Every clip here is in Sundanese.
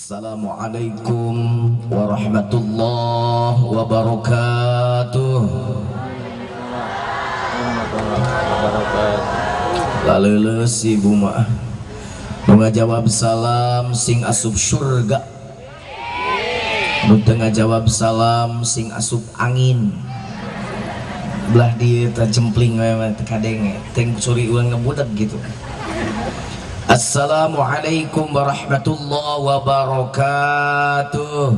Assalamualaikum warahmatullahi wabarakatuh. Laleuleus ibu mah nu ngajawab salam sing asup surga, nu teu ngajawab salam sing asup angin. Belah dieu teh jempling we teh kadenge teh suri urang ngebudak gitu. Assalamualaikum warahmatullahi wabarakatuh.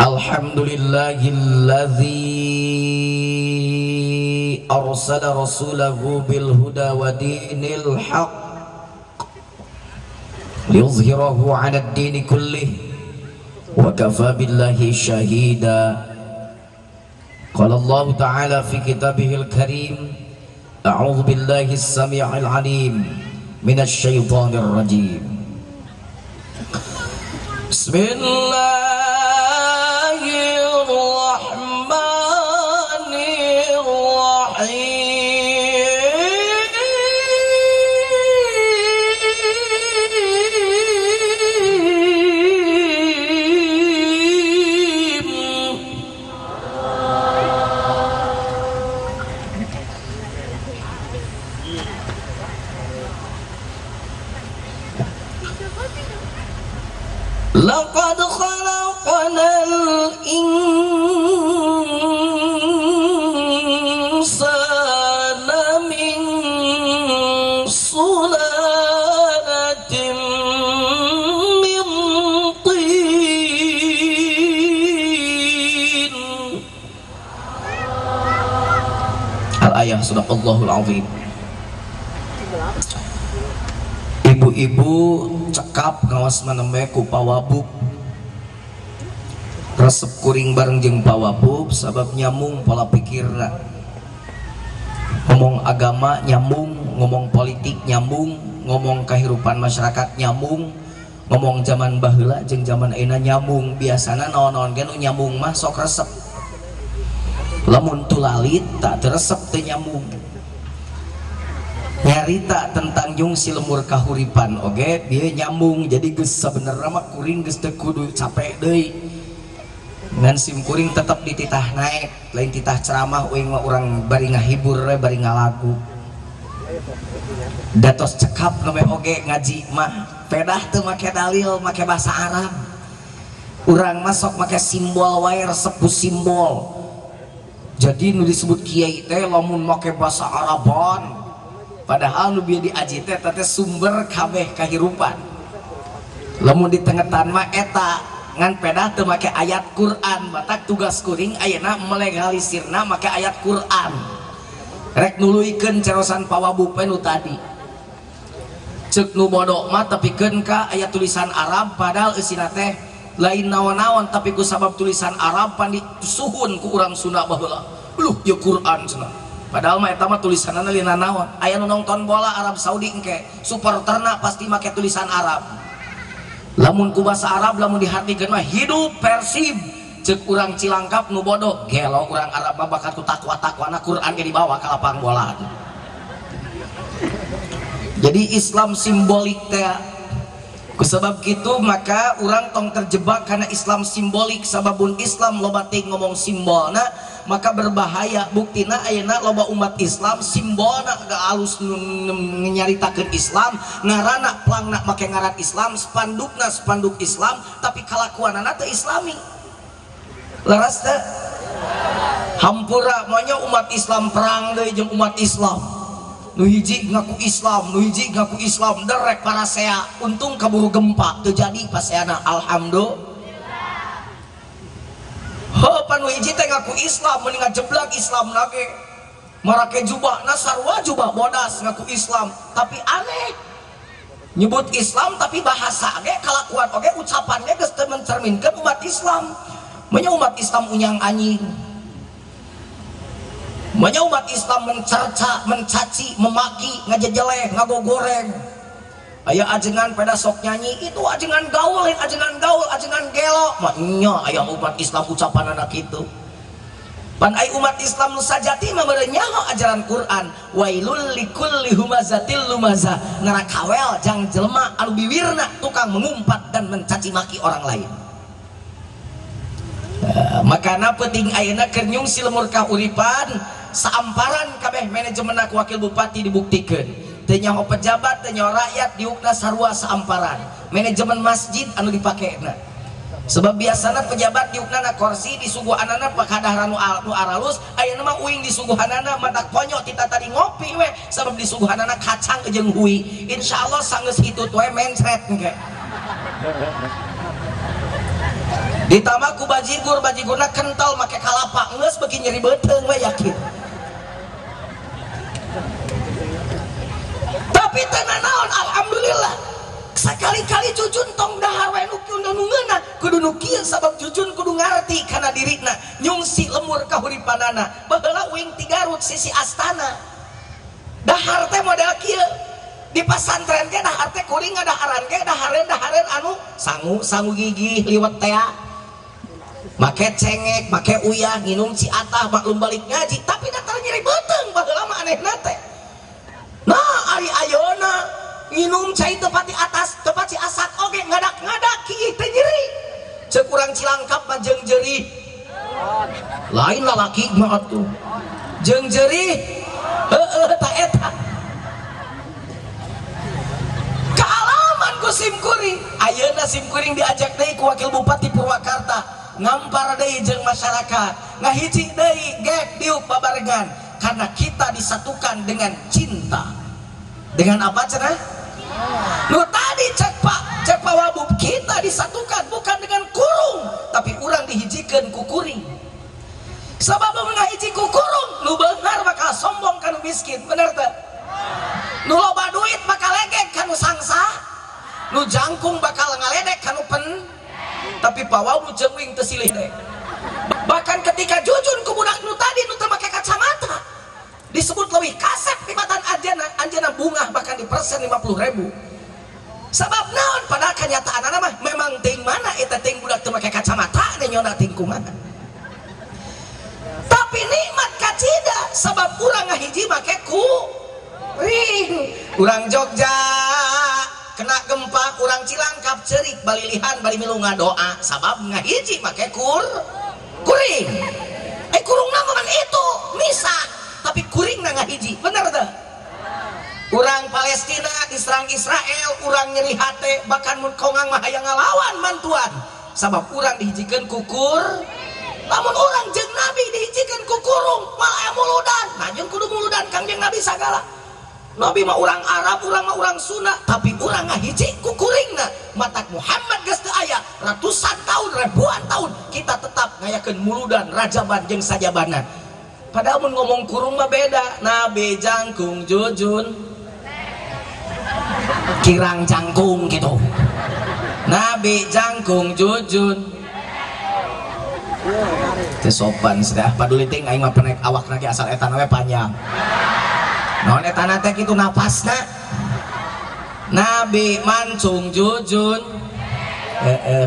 Alhamdulillahilladzi arsala rasulahu bil huda wa dinil haqq liyuzhirahu 'alad dini kullih wa kafa billahi syahida. Qala Allah ta'ala fi kitabihil karim, a'udzu billahi as-sami'il 'alim minasy syaithanir rajim. Bismillahirrahmanirrahim. Laqad khalaqnal insana min sulalatin min tin. Al-ayah, sadaqallahul azim. Ibu-ibu cekap ngawas manembe ku pawabub, resep kuring bareng jeung pawabub sabab nyambung pola pikirna. Ngomong agama nyambung, ngomong politik nyambung, ngomong kehidupan masyarakat nyambung, ngomong zaman baheula jeung zaman ayeuna nyambung. Biasana naon-naon ge nu nyambung mah sok resep. Lamun tulalit tak teresep teu nyambung. Nyarita tentang jung si lemur kahuripan oge dia nyambung. Jadi geus sabenerna mah kuring geus teu kudu capek deui, ngan sim kuring tetep dititah naek, lain titah ceramah uing mah urang bari ngahibur we bari ngalagu. Datos cekap nu oge ngaji mah pedah teu make dalil, make bahasa Arab. Urang mah sok make simbol wae, resep ku simbol. Jadi nu disebut kiai teh lamun make bahasa Araban, padahal nu bieu diaji teh teh sumber kabeh kahirupan. Lamun ditengetan mah eta ngan pedah teu make ayat Quran, batak tugas kuring ayeuna melegalisirna make ayat Quran. Rek nuluykeun cerosan pawabub nu tadi. Ceuk nu bodoh mah tepikeun ka aya tulisan Arab, padahal eusina teh lain naon-naon, tapi ku sabab tulisan Arab pan disuhun ku urang Sunda baheula. Luh ieu Quran cenah. Padahal mah eta mah tulisanna lina naon. Aya nu nonton bola Arab Saudi engke, supporterna pasti make tulisan Arab. Lamun ku bahasa Arab lamun dihartikeun mah hidup Persib. Ceuk urang Cilangkap nu bodoh, gelo urang Arab mah bakat ku takwa-takwana Quran ge dibawa ka lapang bola. Jadi Islam simbolik teh. Kusabab kitu maka urang tong terjebak karena Islam simbolik. Sababun Islam loba teuing ngomong simbolna maka berbahaya. Buktina ayeuna loba umat Islam simbolna gak alus nyaritakeun Islam, ngaranna plangna make ngaran Islam, spandukna spanduk Islam, tapi kalakuanana teu Islami. Leres teu? Hampura monya umat Islam perang deui jeung umat Islam. Nu hiji ngaku Islam, nu hiji ngaku Islam, derek parasea, untung kaburu gempa teu jadi paseana, alhamdulillah. Heuh pan nu hiji teh ngaku Islam, mending ngajeblak Islam lagi. Marake jubahna sarua jubah bodas ngaku Islam, tapi aneh. Nyebut Islam tapi bahasa ge kalakuan oge ucapan ge geus teu mencerminkeun umat Islam. Menya umat Islam unyang anjing. Menya umat Islam mencerca, mencaci, memaki, ngajejeleh, ngagogoreng. Aya ajengan pada sok nyanyi, itu ajengan gaul, ajengan gaul, ajengan gelo. Maknya aya umat Islam ucapan anak itu. Pan ai umat Islam nu sajati mah beureun nyaho ajaran Quran, wailul likulli humazatil lumazah, narakawel jang jelema anu biwirna tukang mengumpat dan mencaci maki orang lain. Makana penting ayeuna keur nyungsi lemur kahuripan saamparan kabeh manajemen aku wakil bupati dibuktikeun. Teu nyaho pejabat, teu nyaho rakyat, diukna sarua saamparan. Manajemen masjid anu dipakena. Sebab biasana pejabat diuknana kursi disuguhanana pakadahran nu aralus, ayeuna mah uing disuguhanana matak ponyok tita tadi ngopi we sebab disuguhanana kacang jeung hui. Insyaallah sanggeus hitut we mencret engke. Ditambah ku bajigur, bajigurna kental make kalapa, geus beuki nyeri beuteung we yakin. Tapi teu nanaon, alhamdulillah. Sakali-kali Jujun tong dahar we nu ngeunah, kudu nu kieu sabab Jujun kudu ngarti kana dirina, nyungsi lemur kahuripanana. Baheula uing ti Garut sisi astana. Dahar teh model kieu. Di pasantren ge dahar teh kuring ngadaharan ge dahareun anu sangu gigih liwet tea. Make cengek, make uyah, nginum ciatah, maklum balik ngaji, tapi datar nyeri beuteung baheula mah anehna teh. Nah, ari ayeuna nginum cai tepat di atas, tepat di asak oge ngadak-ngadak kieu teh nyeri. Ceuk urang Cilangkap mah jeung jerih. Lain lalaki mah atuh. Jeung jerih. Heueuh ta eta. Kaalaman ku sim kuring. Ayeuna sim kuring diajak deui ku wakil bupati Purwakarta. Ngampar deui jeung masyarakat, ngahiji deui gek diuk babarengan karena kita disatukan dengan cinta. Dengan apa cenah? Nu tadi cek Pak Wabub, kita disatukan bukan dengan kurung, tapi urang dihijikeun ku kuring. Sabab mun ngahiji ku kurung, nu beunghar bakal sombong kanu miskin, bener teu? Nu loba duit bakal legek kanu sangsa, nu jangkung bakal ngaledek kanu pen. Tapi Pak Wabub jeung uing teu silih deh. Bahkan ketika Jujun ku budak nu tadi nu teu make kacamata disebut leuwih kasep tibatan anjeunna, anjeunna bungah bahkan di persen 50.000. Sabab naon? Padahal kenyataanna mah memang ting mana eta ting budak teu make kacamata teh nyona ting kumaha. Tapi nikmat kacida sabab urang ngahiji make ku ring. Urang Jogja kena gempa, urang Cilangkap ceurik balilihan bali milu ngadoa sabab ngahiji make kuring. Kurungna mah itu misa, tapi kuringna ngahiji, bener teu? Urang Palestina diserang Israel, urang nyeri hate bahkan mun kongang mah hayang ngalawan mantuan sabab urang dihijikeun ku kur. Lamun urang jeung Nabi dihijikeun ku kurung malah aya muludan. Nah jeung kudu muludan Kangjeng Nabi sagala. Nabi mah urang Arab, urang mah urang Sunda, tapi urang ngahiji ku kuringna. Matak Muhammad geus teu aya ratusan tahun, ribuan tahun kita tetap ngayakeun muludan, rajaban jeung sajabanan. Padahal mun ngomong kurung mah beda. Nabi jangkung Jujun kirang jangkung gitu. Nabi jangkung Jujun teu sopan sudah. Paduli ting aing mah penek awak lagi asal eta we panjang. Naon eta teh kitu napasna. Nabi mancung Jujun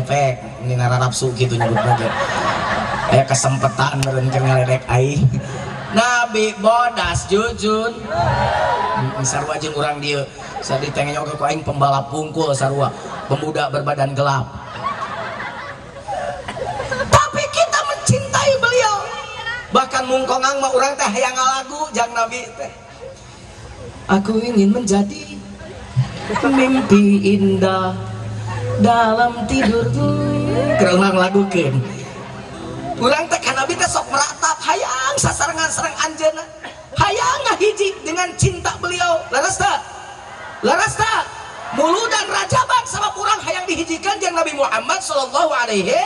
pek ini nararapsu kitu nyebutna ge. Aya kesempetan meureun keur ngaledek aing. Nabi bodas Jujun sarua jeung urang dieu. Sadi tengenya oge ku aing pembalap bungkul sarua, pemuda berbadan gelap. Tapi kita mencintai beliau. Bahkan mungkongang mah urang teh hayang ngalagu jang Nabi teh. Aku ingin menjadi mimpi indah dalam tidurku. Keur urang lagukeun. Urang teh ka Nabi teh sok meratap hayang sasarengan sareng anjeunna. Hayang ngahiji dengan cinta beliau. Leres teu? Leres teu? Muludan rajaban sabab urang hayang dihijikan jeung Nabi Muhammad sallallahu alaihi.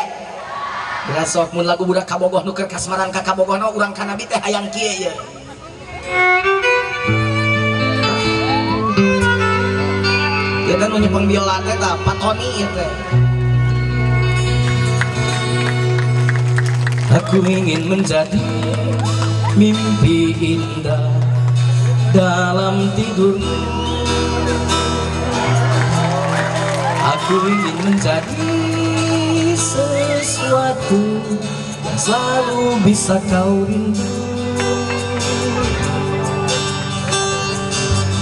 Geus sok mun lagu budak kabogoh nu keur kasmaran ka kabogohna urang ka Nabi teh hayang kieu ye. Ieu teh nu nyepeng biola teh tah Pak Tony ieu teh. Aku ingin menjadi mimpi indah dalam tidurmu. Aku ingin menjadi sesuatu yang selalu bisa kau rindu.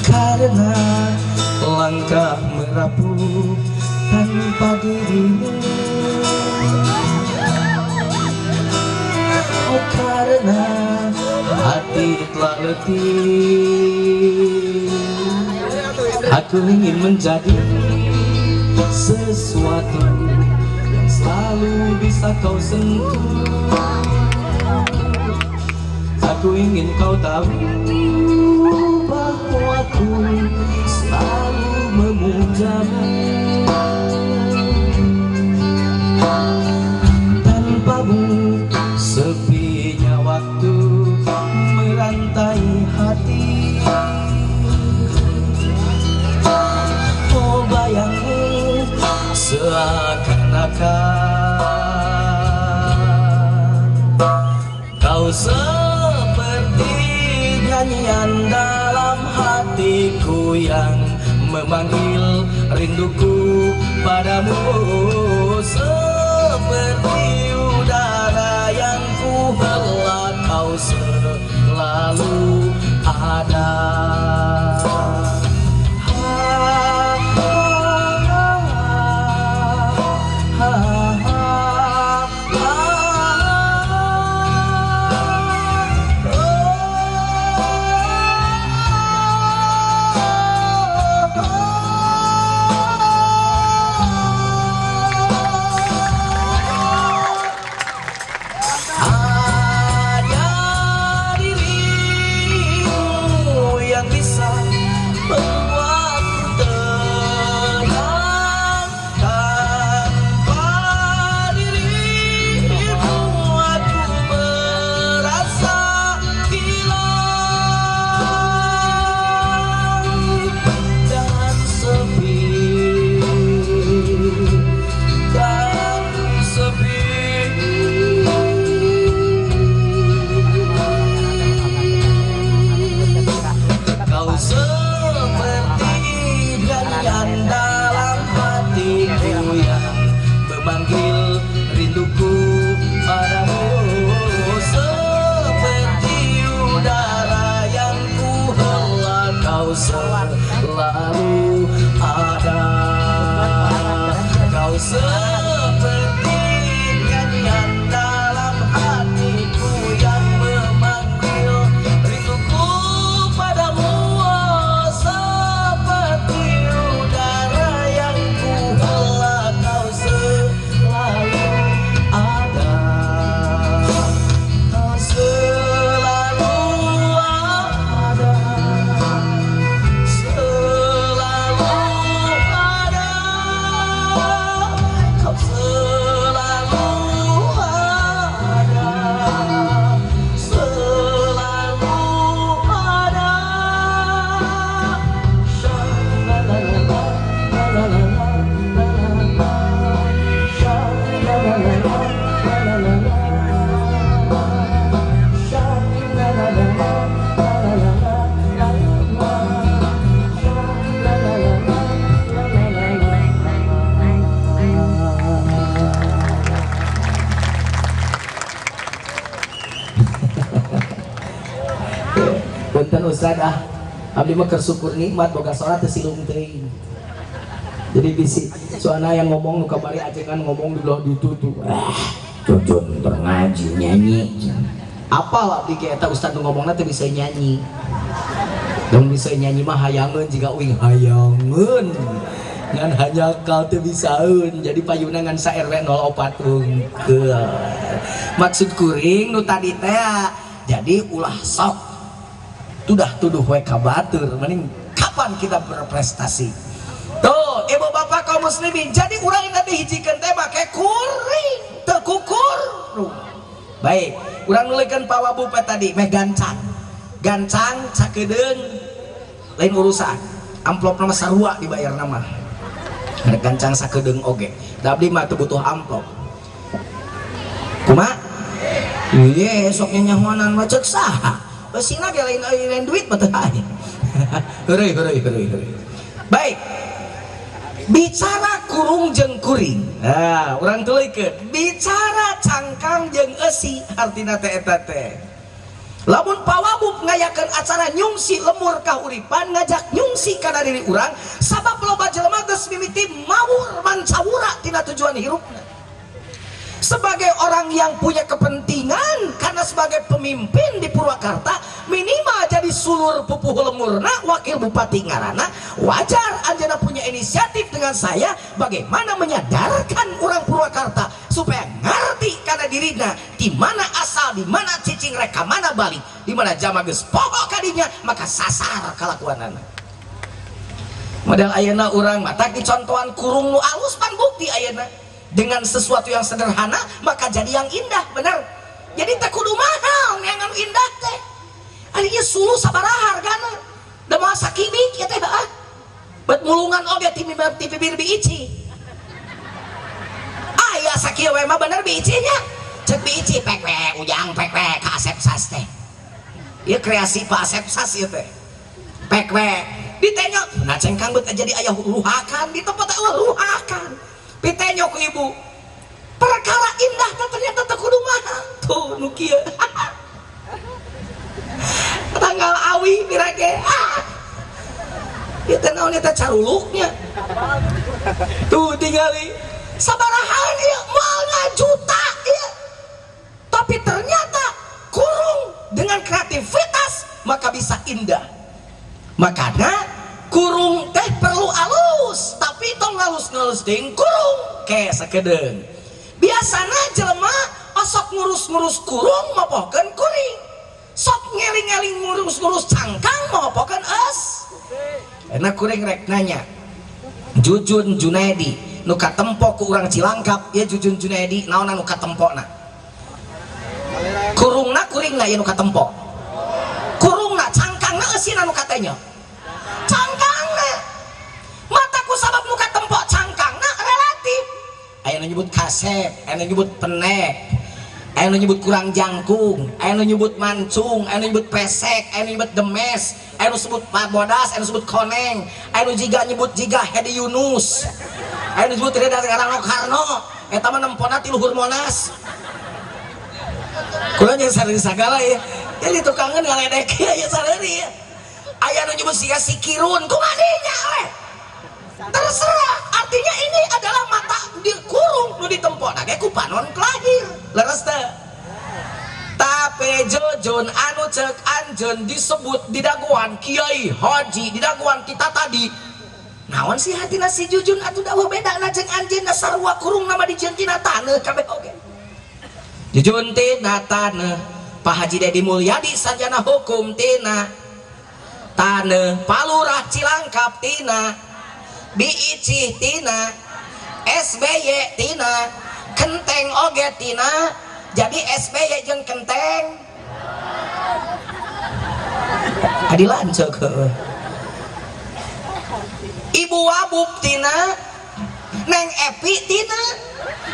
Karena langkah merapuh tanpa dirimu. Oh, karena hati telah letih, aku ingin menjadi sesuatu yang selalu bisa kau sentuh. Aku ingin kau tahu bahwa aku selalu memujamu. Tanpamu sepinya waktu merantai hati. Oh, bayangmu seakan-akan kau seperti nyanyian dalam hatiku yang memanggil rinduku padamu. Seperti udara yang ku hela, kau selalu ada. Selalu ada. Kau seperti nyanyian dalam hatiku yang memanggil rinduku padamu. Seperti udara yang ku hela, kau selalu ada. Kau selalu ada. Punten Ustad ah, abdi mah keur syukur nikmat boga salat teu silung teuing. Jadi bisi soalna yang ngomong nu kamari ajengan ngomong di belah ditu tuh. Ah, cocon keur ngaji nyanyi. Apal abdi ge eta ustad nu ngomongna teu bisa nyanyi. Dong bisa nyanyi mah hayangeun jiga uing hayangeun. Ngan hanya kau teu bisaeun. Jadi payuna ngan sa RW 04 wungkeul. Maksud kuring nu tadi teh jadi ulah sok tudah tuduh we ka batur, mending kapan kita berprestasi. Tuh ibu bapak kaum muslimin, jadi urang nanti hijikeun teh make kuring teu kukur. Baik, urang nulikeun pawabu pe tadi meh gancang. Gancang sakedeung lain urusan. Amplopna mah sarua dibayarna mah. Ada gancang sakedeung oge. Da abdi mah teu butuh amplop. Kumaha? Ieu sok nyahoanan mah ceuk saha? Eusina ge lain duit mah teu aya. Heureuy heureuy heureuy heureuy. Baik. Bicara kurung jeung kuring. Nah, urang tuluykeun bicara cangkang jeung eusi artina teh eta teh. Lamun pawabub ngayakeun acara nyungsi lemur kahuripan ngajak nyungsi kana diri urang sabab loba jelema geus mimiti mawur mancawura tina tujuan hirupna. Sebagai orang yang punya kepentingan karena sebagai pemimpin di Purwakarta minimal jadi sulur pupuh lemurna wakil bupati ngarana wajar anjeunna punya inisiatif dengan saya bagaimana menyadarkan orang Purwakarta supaya ngerti karena dirina di mana asal di mana cicing rek ka mana balik di mana jama geus poho kadinya maka sasar kalakuanana. Model ayeuna urang mata dicontohan kurung nu alus pan bukti ayeuna dengan sesuatu yang sederhana maka jadi yang indah bener. Jadi teh kudu mahal yang anu indah teh ari ieu suluh sabaraha hargana da moal sakibik ieu teh ah bet mulungan oge ti bibir biici aya sakieu we mah bener biici nya ceuk biici pek we ujang pek we ka Asep Sas teh ieu kreasi Pak Asep Sas ieu teh pek we ditenyok nah cengkang bet jadi aya ruhakan di tempat teh ruhakan pitenyok ku ibu perkara indah teh ternyata teu kudu mahal tuh nu kieu tanggal awi birage ah ieu teh naon eta caruluknya tuh tingali sabarahaan ieu moal ngajuta ieu tapi ternyata kurung dengan kreativitas maka bisa indah. Makanya kurung teh perlu alus tapi tong ngalus-ngalus deui kurung ke sakedeung biasana jelema osok ngurus-ngurus kurung mopohkeun kuring sok ngeling-ngeling ngurus-ngurus cangkang mopohkeun eus. Enak kuring rek nanya Jujun Junaedi nu katempo ku urang Cilangkap ya Jujun Junaedi naonna nu katempona kurungna kuringna ieu nu katempo kurungna cangkangna eusina nu katanya cangkangna mata ku sabab nu katempo cangkangna relatif aya nu nyebut kasep aya nu nyebut penek aya nu nyebut kurang jangkung aya nu nyebut mancung aya nu nyebut pesek aya nu nyebut demes aya nu sebut pabodas aya nu sebut koneng aya nu jiga nyebut jiga Hedi Yunus aya nu nyebut Reda Rano Karno eta mah nempona ti luhur Monas kula jeung sareng sagala ya jadi tukangeun ngaledek ya sareri ya aya nu nyebut siga sikirun kumaha dinya we terserah artinya ini adalah mata dikurung nu ditempona ge ku panon lahir leres teu tapi Jujun anu ceuk anjeun disebut di daguan kiai haji di daguan kita tadi naon sih hatina si Jujun atuh da bedana jeung anjeunna sarua kurung nama dijieun tina taneuh kabeh oge Jujun tina taneuh Pak Haji Dedi Mulyadi sarjana hukum tina taneuh Palurah Cilangkap tina Biicih tina SBY tina Kenteng oge tina jadi SBY jeung Kenteng adilan ceuk heueuh Ibu Wabub tina Neng Epi tina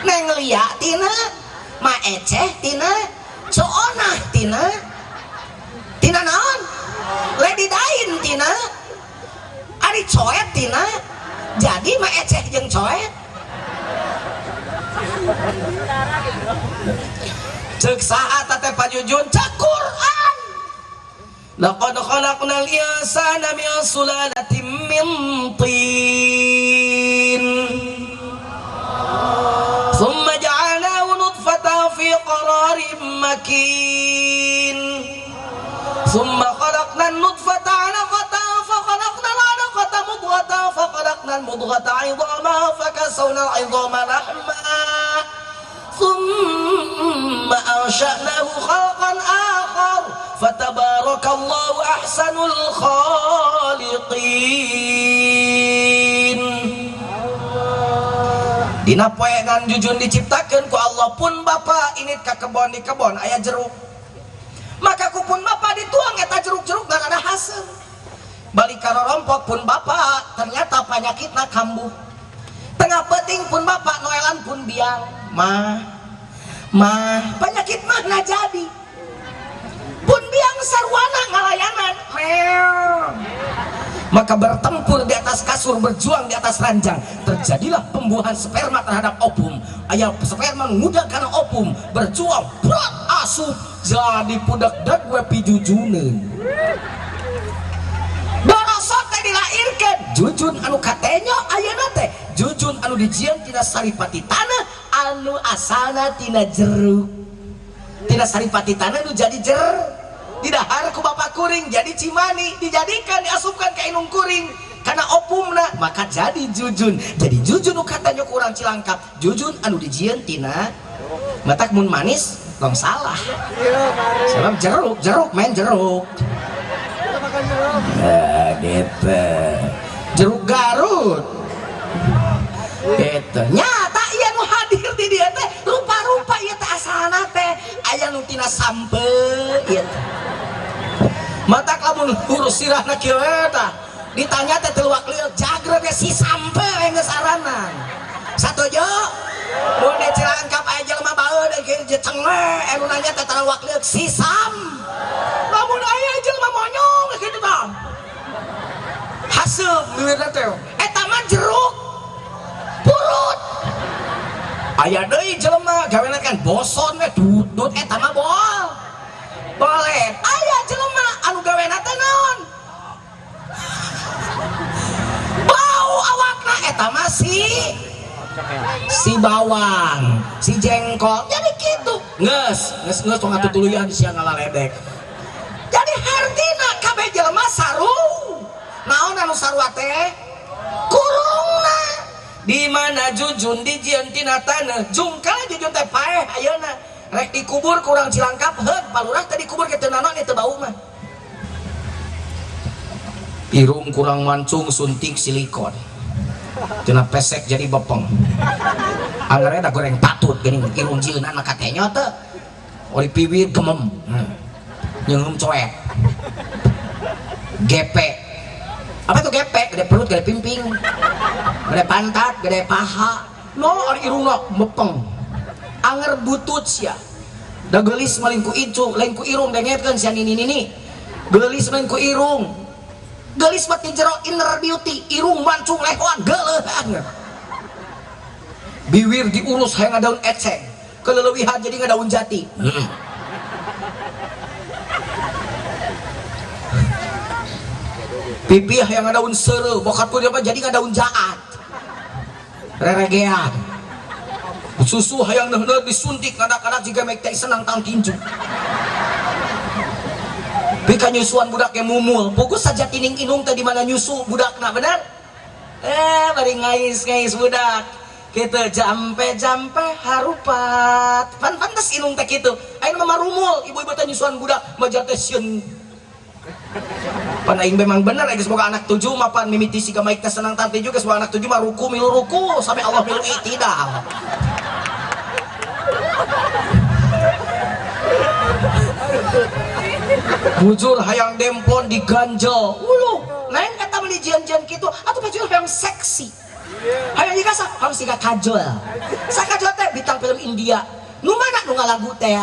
Neng Lia tina Ma Eceh tina Coonah tina tina naon Lady Dain tina Ari Coet tina jadi Ma Eceh jeung Coet ceuk saha teh Pak Jujun ceuk Quran laqad khalaqnal insana min sulalatin min tin thumma ja'alnahu nutfatan fi qararin makin thumma khalaqnan nutfata 'alaqatan fa khalaqnal 'alaqata mudghatan fa khalaqnal mudghata 'idhaman fa kasawna 'idhama lahma thumma ansha'nahu khalqan akhar fatabarakallahu ahsanul khaliqin. Dina poenan Jujun diciptakeun ku Allah pun bapa ini ka kebon di kebon aya jeruk maka ku pun bapa dituang eta jeruk-jeruk ngarana haseum balik ka rorompok pun bapa ternyata panyakitna kambuh tengah peuting pun bapa noelan pun biang mah mah penyakit mah na jadi pun biang sarwana ngalayanan meow Maka bertempur di atas kasur, berjuang di atas ranjang, terjadilah pembuahan sperma terhadap ovum. Aya sperma ngudak kana ovum, berjuang berat asup jadi pudak dag we pijujuneun. Dorosot teh dilahirkeun jujun anu katenyo ayeuna teh jujun anu dijieun tina saripati tanah anu asalna tina jeruk. Tina saripati tanah nu jadi jeruk. Didahar ku bapak kuring jadi cimani, dijadikan diasupkan ke inung kuring karena opumna maka jadi jujun. Jadi jujun nu katanya ku urang Cilangkap, jujun anu dijieun tina matak mun manis tong salah. Sebab jeruk, jeruk main jeruk. Ya, gitu. Jeruk Garut. Gitu. Nyata ieu nu hadir di dieu teh rupa-rupa ieu teh asalna teh aya nu tina sampe ieu teh. Mata lamun huruf sirahna kieu tah ditanya teh teu waklil jagreg si sampe we geus aranan. Satuju? Mun di Cilangkap aya jelema baeud kieu cengle anu nanya teh teu waklil si sam. Lamun aya jelema monyong kitu tah. Haseup bibirna teh. Eta mah jeruk purut. Aya deui jelema gawena kan boson we dut-dut eta mah bol. Boleh. Aya jelema anu gawena teh naon? Bau awakna eta mah si bawang, si jengkol. Jadi kitu. Geus, geus geus tong atuh tuluyan sia ngalaledek. Jadi hartina kabeh jelema saru. Naon anu sarua teh? Kurungna. Di mana jujun dijieun tina taneuh, jungkal jujun teh paeh ayeuna. Rek dikubur kurang Cilangkap heug palurah teh dikubur ke teu nanaon teu bau mah. Irung kurang mancung suntik silikon. Tina pesek jadi bepeng. Anggarnya da goreng patut geuning irung jieunan mah katenyo teu. Ori piwir gemem. Nyeungeum coet. Gepe. Apa itu gepe? Gede perut, gede pimping. Gede pantat, gede paha. No, ori irungna mepeng. Anger butut sia. Da geulis mah lain ku icu, lain ku irung dengetkeun sia nini nini. Geulis mah lain ku irung. Geulis mah ti jero inner beauty, irung mancung lehoan geuleuh anger. Biwir diurus hayang ngadaun eceng. Keleulewihan jadi ngadaun jati. Pipi hayang ngadaun seureuh, bokat pun apa jadi ngadaun jaat. Reregean. Susu hayang neuh-neuh disuntik ngadak-ngadak jiga mek teh senang tang tinju. Pika nyusuan budaknya mumul, pugus saja tining inung teh di mana nyusu budakna bener? Bari ngais-ngais budak. Kitu jampe-jampe harupat. Pan pantes inung teh kitu. Ayeuna mah marumul, ibu-ibu teh nyusuan budak majar teh sieun. Pan aing memang bener geus boga anak 7 mah pan mimiti siga maik teh senang tang tinju geus boga anak 7 mah ruku milu ruku sampai Allah milu i'tidal. Bujur hayang demplon diganjel. Uluh, lain kata beli jian-jian kitu atuh baju hayang seksi. Hayang jiga sa, hayang siga kajol. Sakajol teh bintang film India. Nu mana nu ngalagu teh?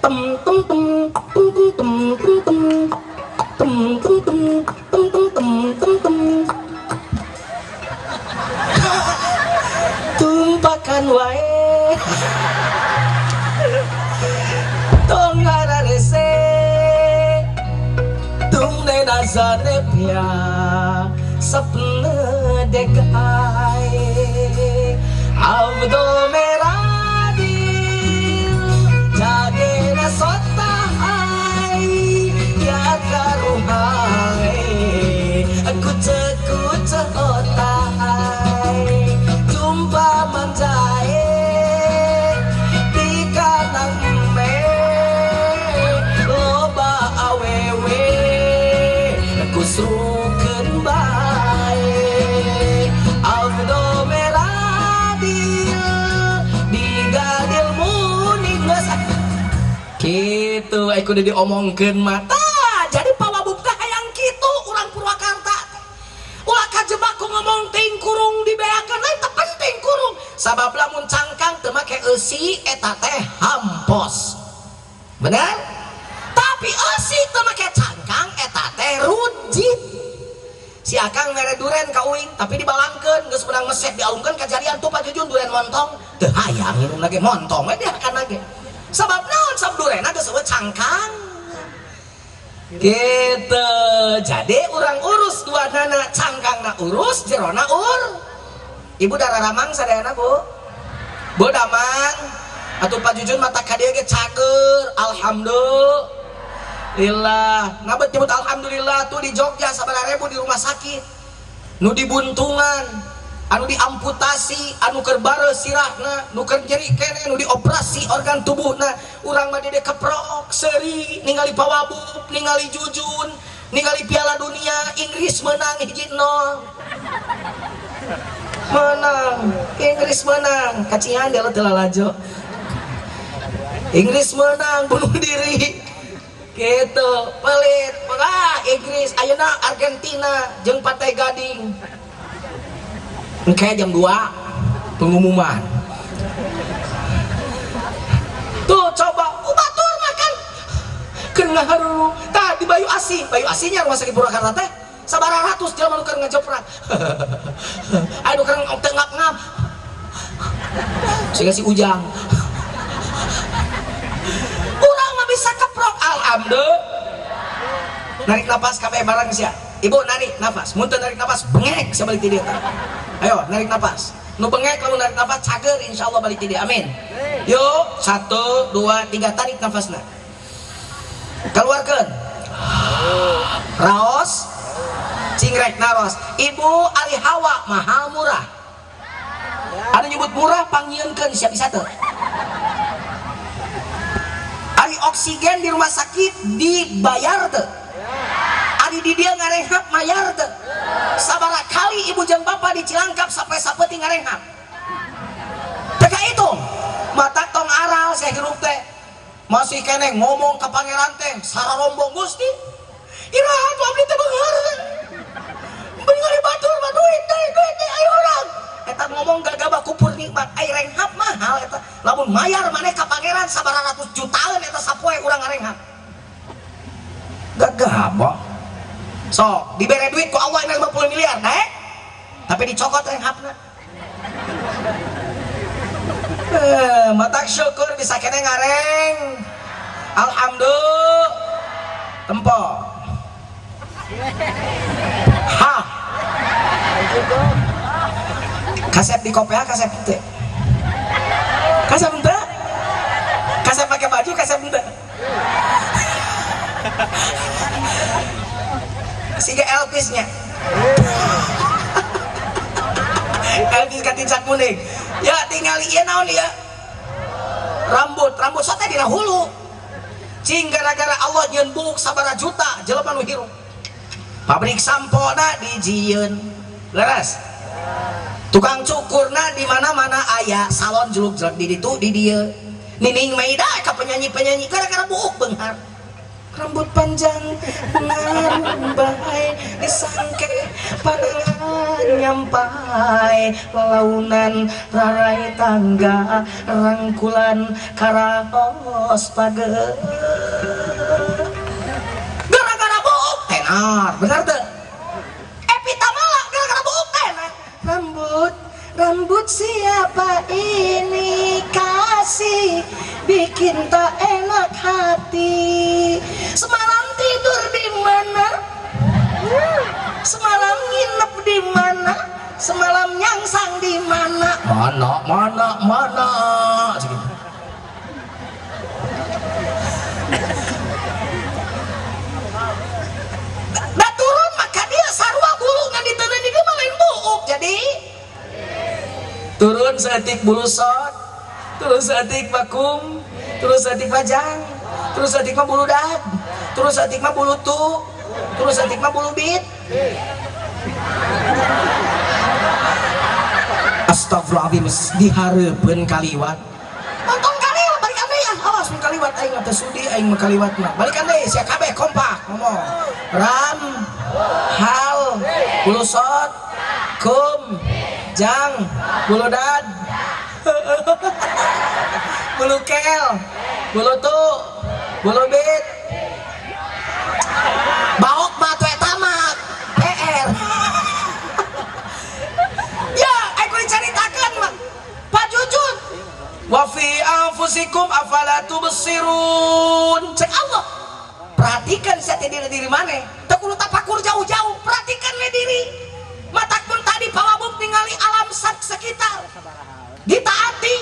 Tem tem tem tem tem tem tem tem tem tem tem tem tem tem tem. Tumpakan wae. Tong ngararese. Tumne nazare pya sapne dek aaye. Ab do mera dil jage na sota hai kya karu hai kuch kuch hota hai jumpa man jaye di kanang me loba awewe kusrukeun bae. Abdo mera dil digadil muni geus kitu ai kudu diomongkeun mah. Jadi pawabub teh hayang kitu urang Purwakarta teh. Ulah kajebak ku ngomong ting kurung dibeakeun lain teu penting kurung. Sabab lamun cangkang teu make eusi eta teh hampos. Bener? Tapi eusi teu make cangkang eta teh rujit. Si akang mere duren ka uing tapi dibalangkeun geus menang mesek dialungkeun ka jarian tuh Pak Jujun duren montong teu hayang nginum lagi montong we dihakan lagi. Sabab naon sab durenna geus eueuh cangkang. Gitu. Jadi urang urus dua nana cangkangna urus jerona ur. Ibu darah ramang sadayana Bu. Bu damang atuh Pak Jujun mata ka dieu ge cager alhamdulillah. Ngabet nyebut alhamdulillah tuh di Jogja sabaraha ribu di rumah sakit. Nu dibuntungan, anu diamputasi, anu keur bareuh sirahna, nu keur nyeri keneh, nu dioperasi organ tubuhna. Urang mah dede keprok, seuri, ningali pawabub, ningali Jujun, ningali Piala Dunia, Inggris menang 1-0. Menang, Inggris menang, kacian dia teu lalajo. Inggris menang bunuh diri. Gitu, pelit. Ah, Inggris ayeuna Argentina jeung Pantai Gading. Engke jam 2 pengumuman. Tuh coba batur makan keur ngaharu. Tah di Bayu Asih, Bayu Asihnya rumah sakit Purwakarta teh sabaraha ratus jelema nu keur ngajoprak. Anu keur teu ngap-ngap. Siga si Ujang. Urang mah bisa keprok alhamdulillah. Narik napas kabeh bareng sia. Ibu narik nafas, mun teu narik nafas bengek sia balik ti dieu. Ayo narik nafas. Nu bengek lamun narik nafas cager insyaallah balik ti dieu. Amin. Yuk, 1 2 3 tarik nafasna. Keluarkeun. Raos cingrek naros. Ibu ari hawa mahal murah. Anu nyebut murah pangieunkeun sia bisa teu. Ari oksigen di rumah sakit dibayar teu. Ari di dia ngarehap mayar teu. Sabaraha kali ibu jeung bapak di Cilangkap sampai sapeuting ngarehap. Teu kahitung. Mata tong aral saya hirup teh. Masih keneh ngomong ka pangeran teh sararombong Gusti. Iraha tu abdi teh beunghar teh. Beunghar batur mah duit teh, duit teh ayo urang. Eta ngomong gagabah kupur nikmat, ai renghap mahal eta. Lamun mayar maneh ka pangeran sabaraha ratus jutaan eta sapoe urang ngarenghap. Gagabah. Sok, dibere duit ku Allah 50 miliar, naik. Tapi dicokot renghapna. Matak syukur bisa kene ngareng. Alhamdulillah. Tempo. Ha. Kasep di kopea, kasep teu. Kasep teu? Kasep pakai baju, kasep teu. Siga Elvisnya. Elvis katincak kuning. Ya tinggal ieu naon ieu? Rambut, rambut sote dina hulu. Cing gara-gara Allah nyeun buuk sabaraha juta jelema nu hirup. Pabrik sampona dijieun. Leres. Tukang cukurna di mana-mana aya, salon jeluk-jelek di ditu di dieu. Nining Meida ka penyanyi-penyanyi gara-gara buuk beunghar. Rambut panjang ngarumbai disangke panangan nyampai lalaunan rarai tangga rangkulan karaos page. Gara-gara buuk tenar, benar teu? Epita Mala gara-gara buuk tenar. Rambut, rambut siapa ini kasih bikin tak enak hati. Semalam tidur di mana? Semalam nginep di mana? Semalam nyangsang di mana? Mana, mana, mana? Da turun maka dia sarua bulu ngan diteundeun di dieu mah lain buuk. Jadi turun seetik bulu sot, turun seetik vakum, turun seetik pajang, terus seetik mah bulu dad, terus seetik mah bulu tu, terus seetik mah bulu bit. Astagfirullahaladzim, dihareupeun kaliwat. Nonton kaliwat balik ande ya, awas mun kaliwat aing mah teu sudi aing mah kaliwat mah. Balik ande sia kabeh kompak ngomong. Ram, hal, bulu sot, kum, jang, bulu dad, bulu kel, bulu tu, bulu bit, baok mah atuh eta mah PR. anfusikum afala tubsirun. Cek Allah, perhatikan sia teh diri diri maneh, teu kudu tapakur jauh-jauh, perhatikan we diri. Matak pun tadi pawabub ningali alam sekitar. Ditaati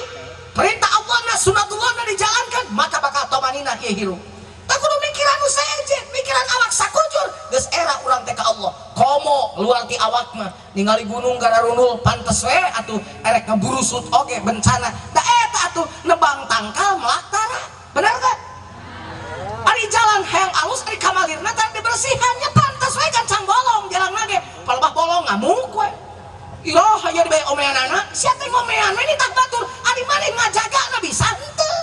perintah Allah na sunatullah na dijalankan, maka bakal tomanina ieu hirup. Teu kudu mikiran nu sejen, mikiran awak sakujur, geus era urang teh ka Allah. Komo luar ti awak mah ningali gunung gararundul pantes we atuh erek ngaburusut oge bencana. Da eta atuh nebang tangkal melak tara. Bener teh? Ari jalan hayang alus ari kamalirna teh dibersihan nya pantes we gancang bolong jalan ge. Palebah bolong ngamuk we. Iroh aya di bae omeanana, sia teh ngomean we nitah batur, ari maneh ngajagana bisa henteu.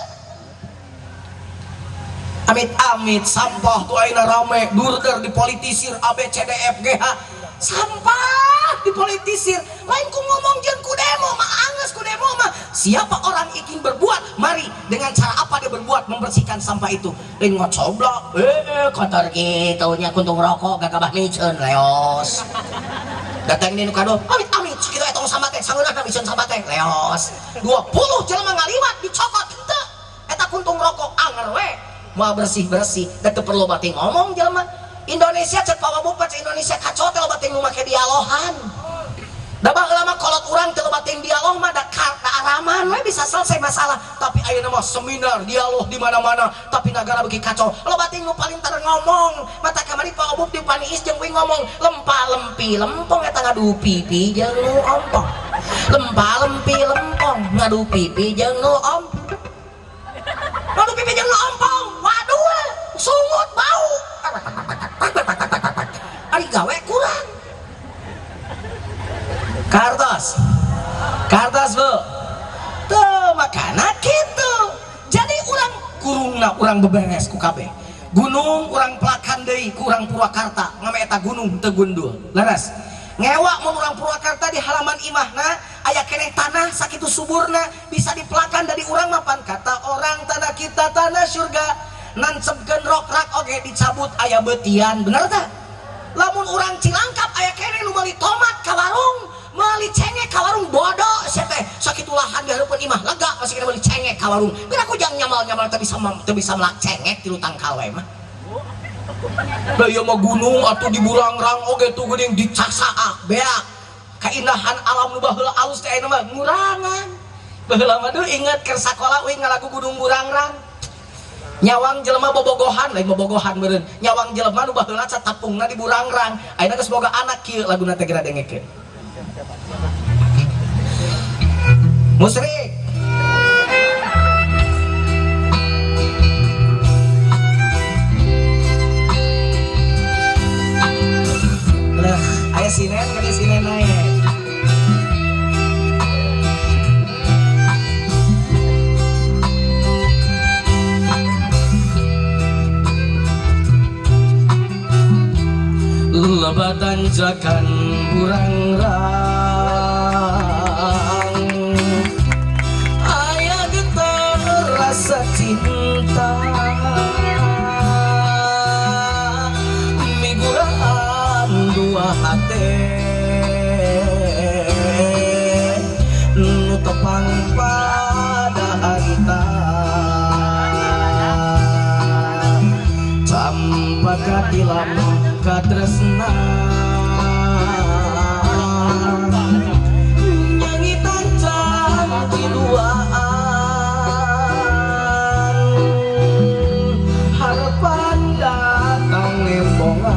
Amit-amit sampah tuh ayeuna rame durder dipolitisir A B C D F G H sampah dipolitisir lain ku ngomong jeung ku demo mah angeus ku demo mah siapa orang ingin berbuat mari dengan cara apa dia berbuat membersihkan sampah itu lain ngocoblok kotor kitu nya kuntung rokok gagabah miceun leos datang ini nu kado amit-amit sakitu etong sampah teh sangeunahna miceun sampah teh leos 20 jelema ngaliwat dicokot henteu eta kuntung rokok anger we mau bersih-bersih dan teu perlu bating ngomong jelema Indonesia cek pawabupat Indonesia kacau teh loba ting nu make dialohan da baheula mah kolot urang teu loba ting dialog mah da araman we bisa selesai masalah tapi ayeuna mah seminar dialog di mana-mana tapi nagara beuki kacau loba ting nu palinter ngomong mata kamari pawabup di Paniis jeung uing ngomong lempa lempi lempong eta ngadu pipi jeung nu ompong lempa lempi lempong ngadu pipi jeung nu ompong ngadu pipi jeung nu ompong waduh sungut bau ari gawe kurang kartos kartos bu tuh makana kitu jadi urang kurungna urang beberes ku kabeh gunung urang pelakan deui ku urang Purwakarta ngame eta gunung teu gundul leres ngewa mun urang Purwakarta di halaman imahna aya keneh tanah sakitu suburna bisa dipelakan dari urang mapan kata orang tanah kita tanah surga nancebkeun rokrak oge dicabut aya beutian bener tah lamun urang Cilangkap aya keneh nu meuli tomat ka warung meuli cengek ka warung bodoh sia teh sakitu lahan di hareupeun imah lega masih kena meuli cengek ka warung biar aku jang nyamal-nyamal teu bisa melak cengek tilu tangkal we mah da ieu mah gunung atuh di Burangrang oge tuh geuning dicasaak beak kaindahan alam nu baheula alus teh ayeuna mah ngurangan baheula mah duh inget keur sakola uing ngalagu Gunung Burangrang nyawang jelema bobogohan lain bobogohan meureun nyawang jelema nu baheula catapungna di Burangrang ayeuna geus boga anak kieu laguna teh geura dengekeun musrik lah aya sinen kan sinen nae lebatan jakan Burangrang aya getar rasa cinta miguraan dua hate nu tepang pada harita campaka tilam katresna nyangitan canti duaan harapan datang nembongan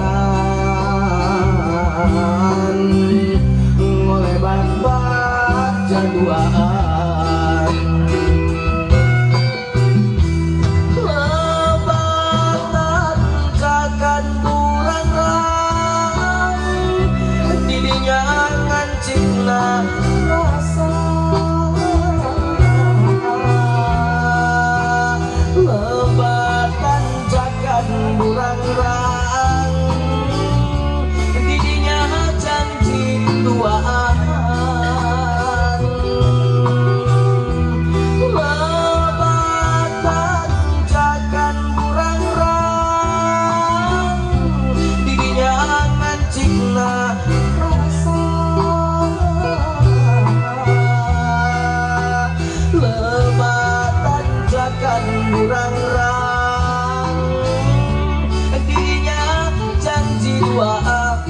ngolebat baca duaan lebatan cakan Burangrang burangrang dinya janji duaan.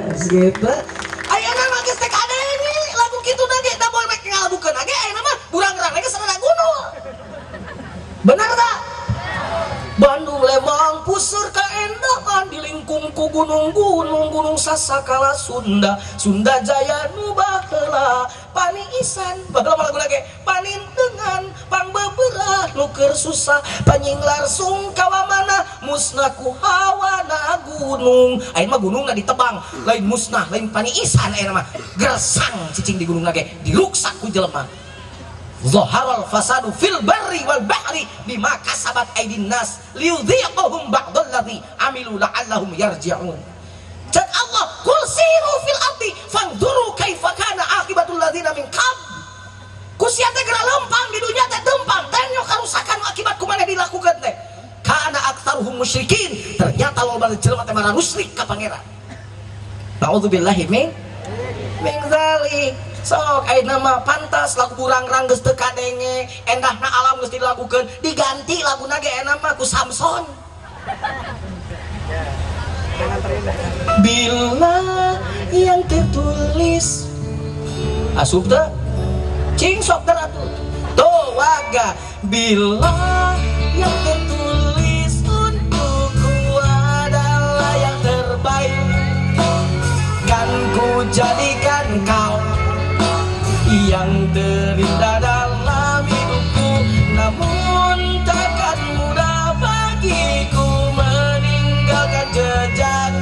Yes, gitu. Ayeuna mah geus teh kadenge lagu kitu na ge da moal rek ngalagukeun ge ayeuna mah burangrang ge sarana gunung. Bener tak? Bandung Lembang puseur kaendahan dilingkung ku gunung-gunung gunung sasakala Sunda Sunda Jaya nu baheula paniisan baheula mah laguna ge panintengan pangbeberah nu keur susah panyinglar sungkawa mana musnah ku hawana gunung. Ayeuna mah gunungna ditebang lain musnah lain paniisan ayeuna mah gersang cicing di gunungna ge diruksak ku jelema. Zaharal fasadu fil barri wal bahri bima kasabat aydin nas liyudhiqahum ba'dalladzi amilu la'allahum yarji'un. Cek Allah, kul siru fil ardi fangzuru kaifa kana aqibatul ladzina min qabl. Ku sia teh geura lempang di dunya teh dempang teh karusakan akibat ku maneh dilakukeun teh. Kana aktsaruhum musyrikin. Ternyata loba jelema teh marah musyrik ka pangeran. Nauzubillahi min dzalik. Sok ayeuna mah pantas lagu burangrang geus teu kadenge, endahna alam geus dilagukeun, diganti laguna ge ayeuna mah ku Samson. Bila yang tertulis asup teu? Cing sok teh atuh. Tuh waga bila yang tertulis untukku adalah yang terbaik, kan ku jadikan kau yang terindah dalam hidupku, namun takkan mudah bagiku meninggalkan jejak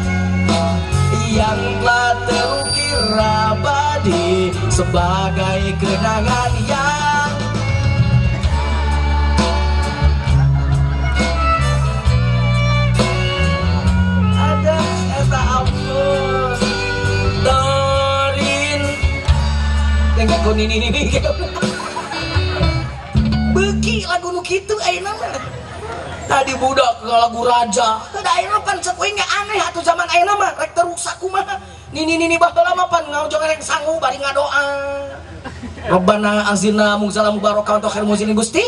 yang telah terukir abadi sebagai kenangan yang ada eta ampun dorin dengan ini ini beki lagu nu kitu ayeuna mah. Tadi budak lagu raja da ayeuna pan cek uing ge aneh atuh zaman ayeuna mah rek teruksak kumaha. Nini nini baheula mah pan ngaojong rek sangu bari ngadoa. Rabbana azina mungzala mubaraka wa khair muzinin Gusti.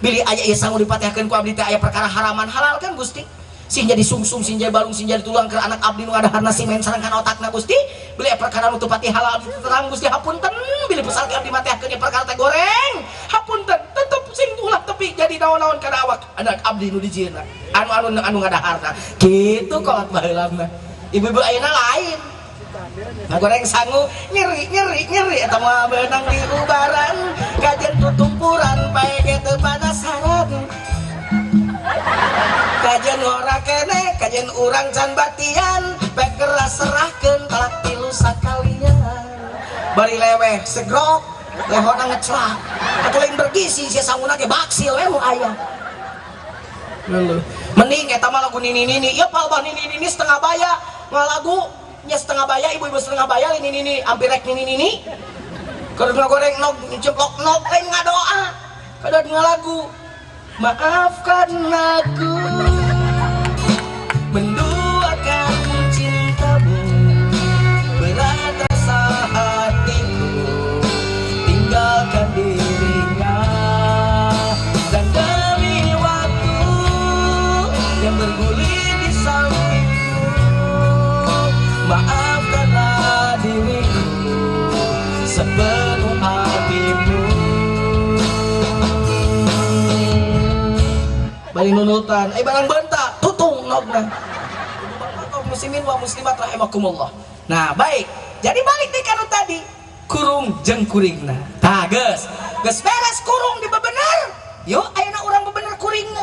Bilih aya ieu sangu dipatehkeun ku abdi teh aya perkara haraman halal kan Gusti. Sing jadi sungsung, sing jadi balung, sing jadi tulang ke anak abdi nu ngadaharna simen sareng kana otakna Gusti. Bilih perkara nu teu pati halal abdi terang Gusti hapunten. Bilih pesal abdi matehkeun perkara teh goreng. Hapunten tetep sing ulah tepi jadi naon-naon kana awak anak abdi nu dijieunna. Anu anu ngadaharna. Kitu kolot baheula mah. Ibu-ibu ayeuna lain. Ngagoreng sangu nyeri nyeri nyeri eta mah beunang di ubaran kajen tutumpuran pae ge teu panasaran. Kajen ora kene, kajen urang can batian, pek keras serahkeun talak tilu sakalian. Bari leweh segrok, lehona ngeclak. Atuh lain bergizi sia sanguna ge baksil we nu aya. Mending eta mah lagu nini-nini, ieu palbah nini-nini setengah baya, ngalagu nya setengah baya, ibu-ibu setengah baya nini-nini, hampir rek nini-nini. Keur ngagoreng nog ceplok nog lain ngadoa. Kada ngalagu. Maafkan aku menduakan cintamu, berat rasa hatiku tinggalkan dirinya, dan demi waktu yang bergulir di sampingmu, maafkanlah diriku sepenuh hatimu. Bari nunutan, barang bentak, tutung nogna. Ibu bapak kaum muslimin wa muslimat rahimakumullah. Nah, baik. Jadi balik deh kanu tadi, kurung jeung kuringna. Tah geus, geus beres kurung dibebener. Yuk ayeuna urang bebener kuringna.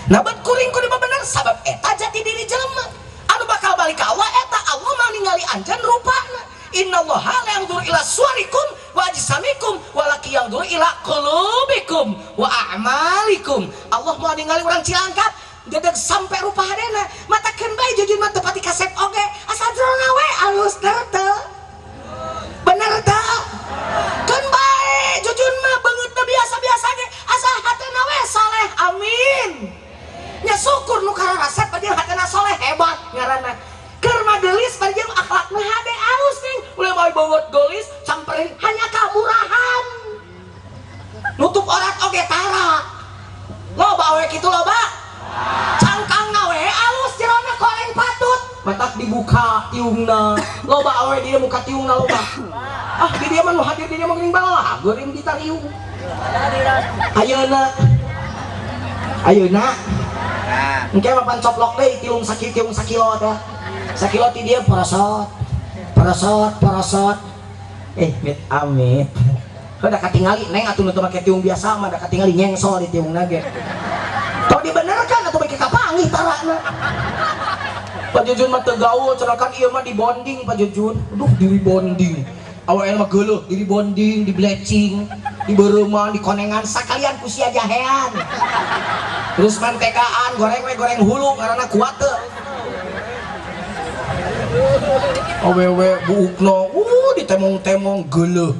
Nah, bet kuring ku dibebener sabab eta jati diri jelema. Anu bakal balik ka Allah eta Allah mah ningali anjeun rupana. Innallaha la yanzuru ila suwarikum wa ajsamikum walaki yanzuru ila qulubikum wa a'malikum. Allah mau ningali urang Cilangkap dedeg sampai rupa hadena matakeun bae jujur mah teu pati kasep oge asal jerona we alus teu bener teu keun bae jujur mah beungeut teu biasa-biasa ge asal hatena we saleh amin. Nya syukur nu kararasep bari hatena saleh hebat ngaranna. Keur mah geulis bari jeung akhlakna hade alus ning ulah bae beungeut geulis samperin hanya kamurahan. dibuka tiungna. Loba awewe di dieu muka tiungna loba. Ah di dieu mah nu hadir di dieu mah geuning balah geuring ditariung. Ayeuna. Ayeuna. Engke mah pan coplok deui tiung sakilo tiung sakilo teh. Sakilo ti dieu porosot. Porosot, porosot. Mit amit. Heuh da katingali neng atuh nu teu make tiung biasa mah da katingali nyengsol di tiungna ge. Tong dibenerkan atuh beki kapanggih tarana. Pak Jujun mah teu gaul cenah kan ieu mah dibonding Pak Jujun. Aduh dibonding. Awalnya mah geuleuh dibonding, di bleaching, dibereuman, dikonengan sakalian ku sia jahean. Terus mantekaan goreng we goreng hulu ngaranna kuat teu. Awewe buukna ditemong-temong geuleuh.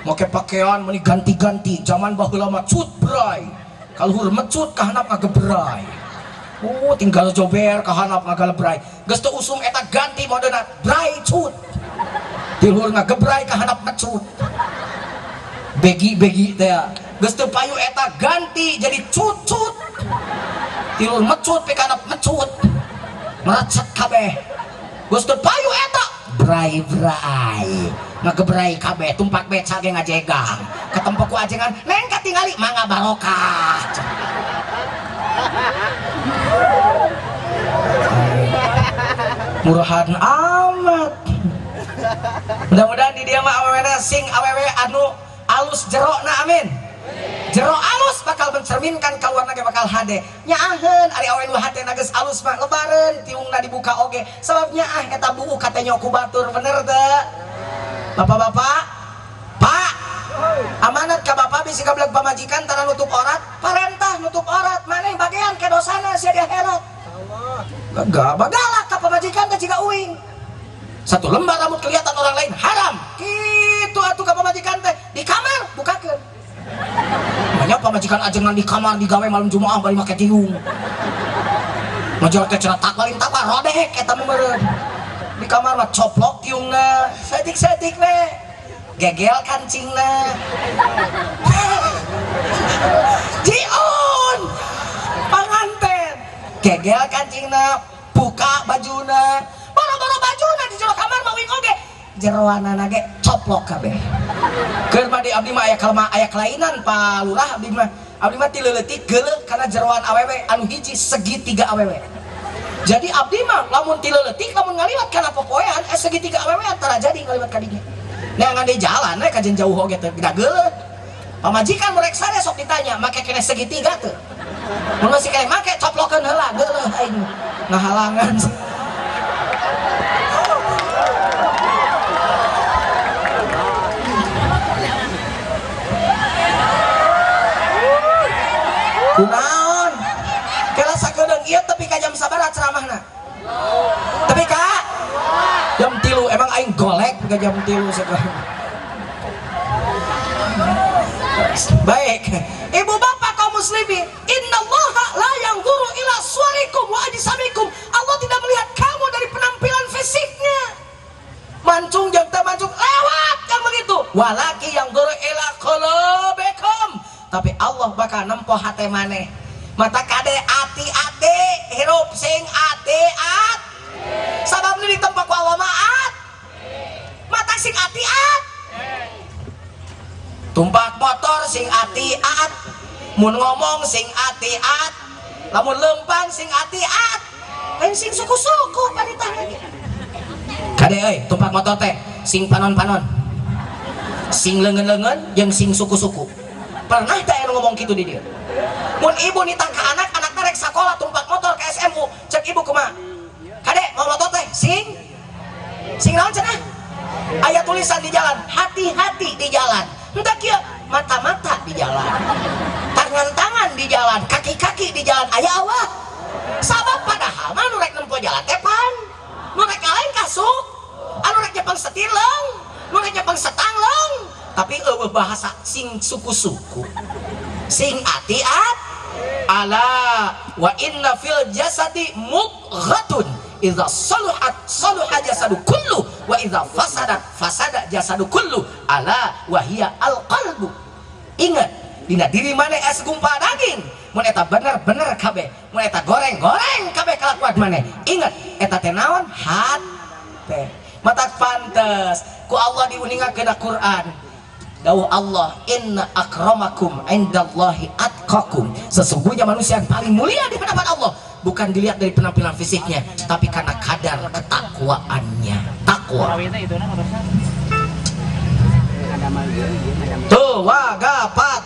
Make pakaian meni ganti-ganti zaman baheula mah cut bray. Kaluhur mecut kahanap ngagebray. Tinggal jober kahanap ngagalebray. Geus teu usum eta ganti modena bray cut. Tiluhur ngagebray kahanap mecut. Begi-begi teh. Geus teu payu eta ganti jadi cut-cut. Tiluhur mecut pikahanap mecut. Merecet kabeh. Geus teu payu eta bray-bray. Ngagebray kabeh tumpak beca ge ngajegang. Ketempok ku ajengan neng katingali mangga barokah. Murahan amat. Mudah-mudahan di dia mah awewena sing awewe anu alus jerokna amin. Jero alus bakal mencerminkan kaluarna ge bakal hade. Nyaaheun ari awewe nu hatena geus alus mah lebareun tiungna dibuka oge. Sabab nyaah eta buuk katenyo ku batur bener teu? Bapak-bapak, Pak, amanat ka bapak bisi gablek pamajikan tara nutup orat, parentah nutup orat, maneh bagean ke dosana sia di akhirat. Gak bagalak ka pamajikan teh jiga uing. Satu lembar rambut kelihatan orang lain haram. Kitu atuh ka pamajikan teh di kamar bukakeun. Banyak pamajikan ajengan di kamar digawe malam Jumaah bari make tiung. Ngajar teh cenah takwalin takwa rodek eta mah meureun. Di kamar mah coplok tiungna, saeutik-saeutik we. Gegel kancingna. Jiun panganten. Gegel kancingna, buka bajuna. Boro-boro bajuna di jero kamar mah uing oge. Jeroanana ge coplok kabeh. Keur mah di abdi mah aya kalma aya kelainan Pak Lurah abdi mah. Abdi mah ti leutik geuleuh kana jeroan awewe anu hiji segitiga awewe. Jadi abdi mah lamun ti leutik lamun ngaliwat kana popoean segitiga awewe antara jadi ngaliwat ka dinya. Neangan di jalan we kajen jauh oge teh da geuleuh. Pamajikan merek sare sok ditanya make keneh segitiga teu. Mun masih keneh make coplokeun heula geuleuh aing ngahalangan. Kunaon? Kela sakedeung ieu tepi ka jam sabaraha ceramahna? Tepi ka? Jam 3 emang aing golek ka jam 3 sekarang. Baik, ibu bapak kaum muslimin, innallaha la yanzuru ila suwarikum wa ajsamikum. Allah tidak melihat kamu dari penampilan fisiknya. Mancung jeung teu mancung lewat yang begitu. Walaki yanzuru ila qulubikum. Tapi Allah bakal nempo hate maneh. Mata kade ati ati hirup sing ati at. Sabab nu ditempo ku Allah mah at. Mata sing ati at. Tumpak motor sing ati at. Mun ngomong sing ati at. Lamun lempang sing ati at. Lain sing suku-suku panitah lagi. Kade euy, tumpak motor teh sing panon-panon. Sing leungeun-leungeun jeung sing suku-suku. Pernah teh anu ngomong kitu di dieu? Mun ibu nitah ka anak, anakna rek sakola tumpak motor ke SMU, cek ibu kumaha? Kade mau motor teh sing sing naon cenah? Aya tulisan di jalan, hati-hati di jalan. Henteu kieu, mata-mata di jalan. Tangan-tangan di jalan, kaki-kaki di jalan, aya awah. Sabab padahal mah nu rek nempo jalan teh pan. Nu rek ngalain kasuk, anu rek nyepeng setir leung, nu rek nyepeng setang leung. Tapi eueuh bahasa sing suku-suku. Sing ati-at. Ala wa inna fil jasadi mudghatun idza saluhat saluha jasadu kullu wa idza fasadat fasada jasadu kullu ala wa hiya al qalbu. Ingat, dina diri maneh es gumpal daging, Mun eta bener bener kabeh, mun eta goreng goreng kabeh kalakuan maneh. Ingat eta teh naon? Hate. Matak pantes ku Allah diuningakeun Quran. Dawuh Allah, inna akramakum indallahi atqakum. Sesungguhnya manusia yang paling mulia di hadapan Allah bukan dilihat dari penampilan fisiknya, tapi karena kadar ketakwaannya. Takwa. Tuh, wagapat.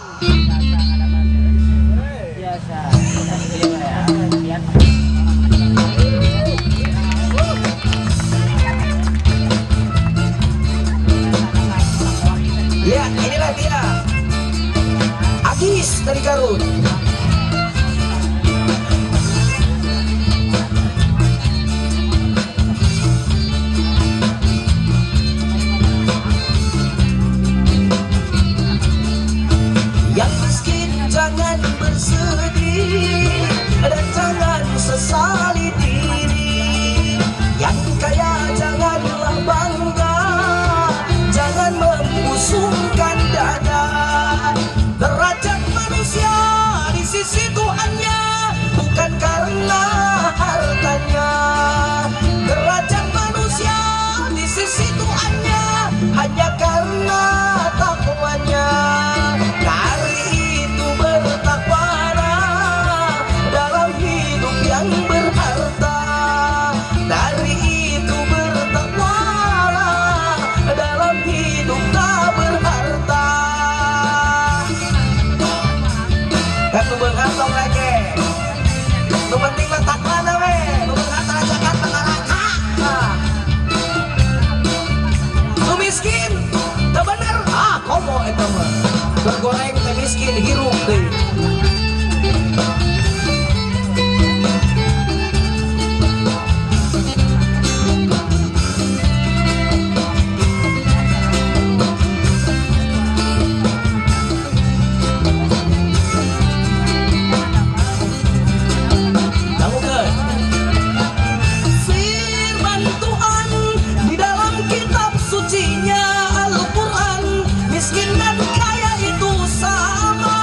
Ya, inilah dia. Agis dari Garut. Yang miskin jangan bersedih dan jangan sesali diri. Yang kaya janganlah bangga, jangan membusungkan dada. Derajat manusia di sisi Tuhannya bukan karena hartanya. Derajat manusia di sisi Tuhannya hanya karena takwanya. Dari itu bertakwalah dalam hidup yang berharta. Dari itu bertakwalah dalam hidup tak berharta. Kan nu beunghar tong lege. Nu penting mah takwana we, nu beunghar tara zakat mah neraka. Nah. Nu miskin teu bener, ah komo eta mah. Bergoreng teh miskin hirup deui. Dangukeun. Firman Tuhan di dalam kitab sucinya Al-Quran, miskin dan kaya itu sama.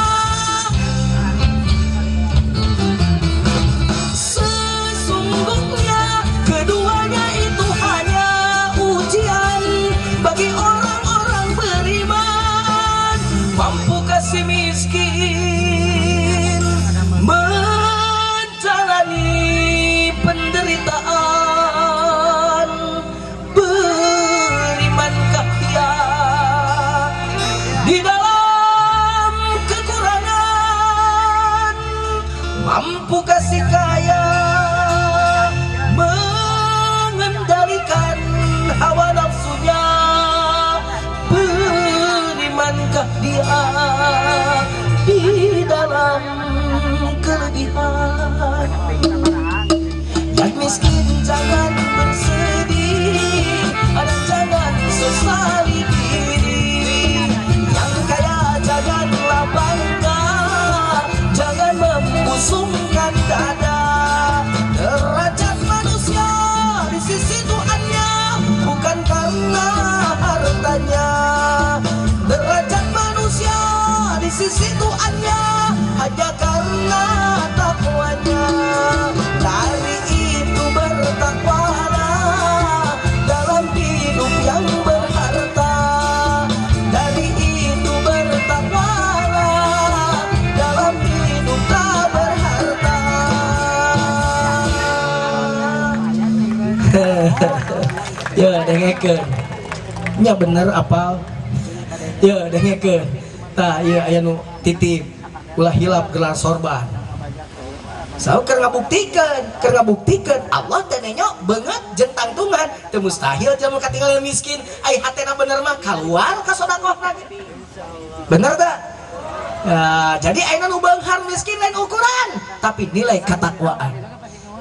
Sesungguhnya keduanya itu hanya ujian bagi orang-orang beriman. Mampu kasih miskin menjalani penderitaan, berimankah dia di dalam kekurangan? Mampu kasih kaya mengendalikan hawa nafsunya, berimankah dia di dalam kelebihan? Yang miskin jangan bersedih dan jangan sesali diri. Yang kaya janganlah bangga, jangan membusungkan dada. Derajat manusia di sisi Tuhannya bukan karena hartanya. Derajat manusia di sisi Tuhannya hanya karena takwanya. Dari itu bertakwalah dalam hidup yang berharta. Dari itu bertakwalah dalam hidup tak berharta. Ya dengekeun. Nya bener apal. Ya dengekeun. Tah ieu aya nu titip ulah hilap gelar sorban. Sau keur ngabuktikeun Allah teh nenyo beungeut jeung tangtungan. Teu mustahil jelema katinggal miskin, ai hatena bener mah kaluar ka sodakohna. Bener teu? Nah, jadi ayeuna nu beunghar miskin lain ukuran, tapi nilai katakwaan.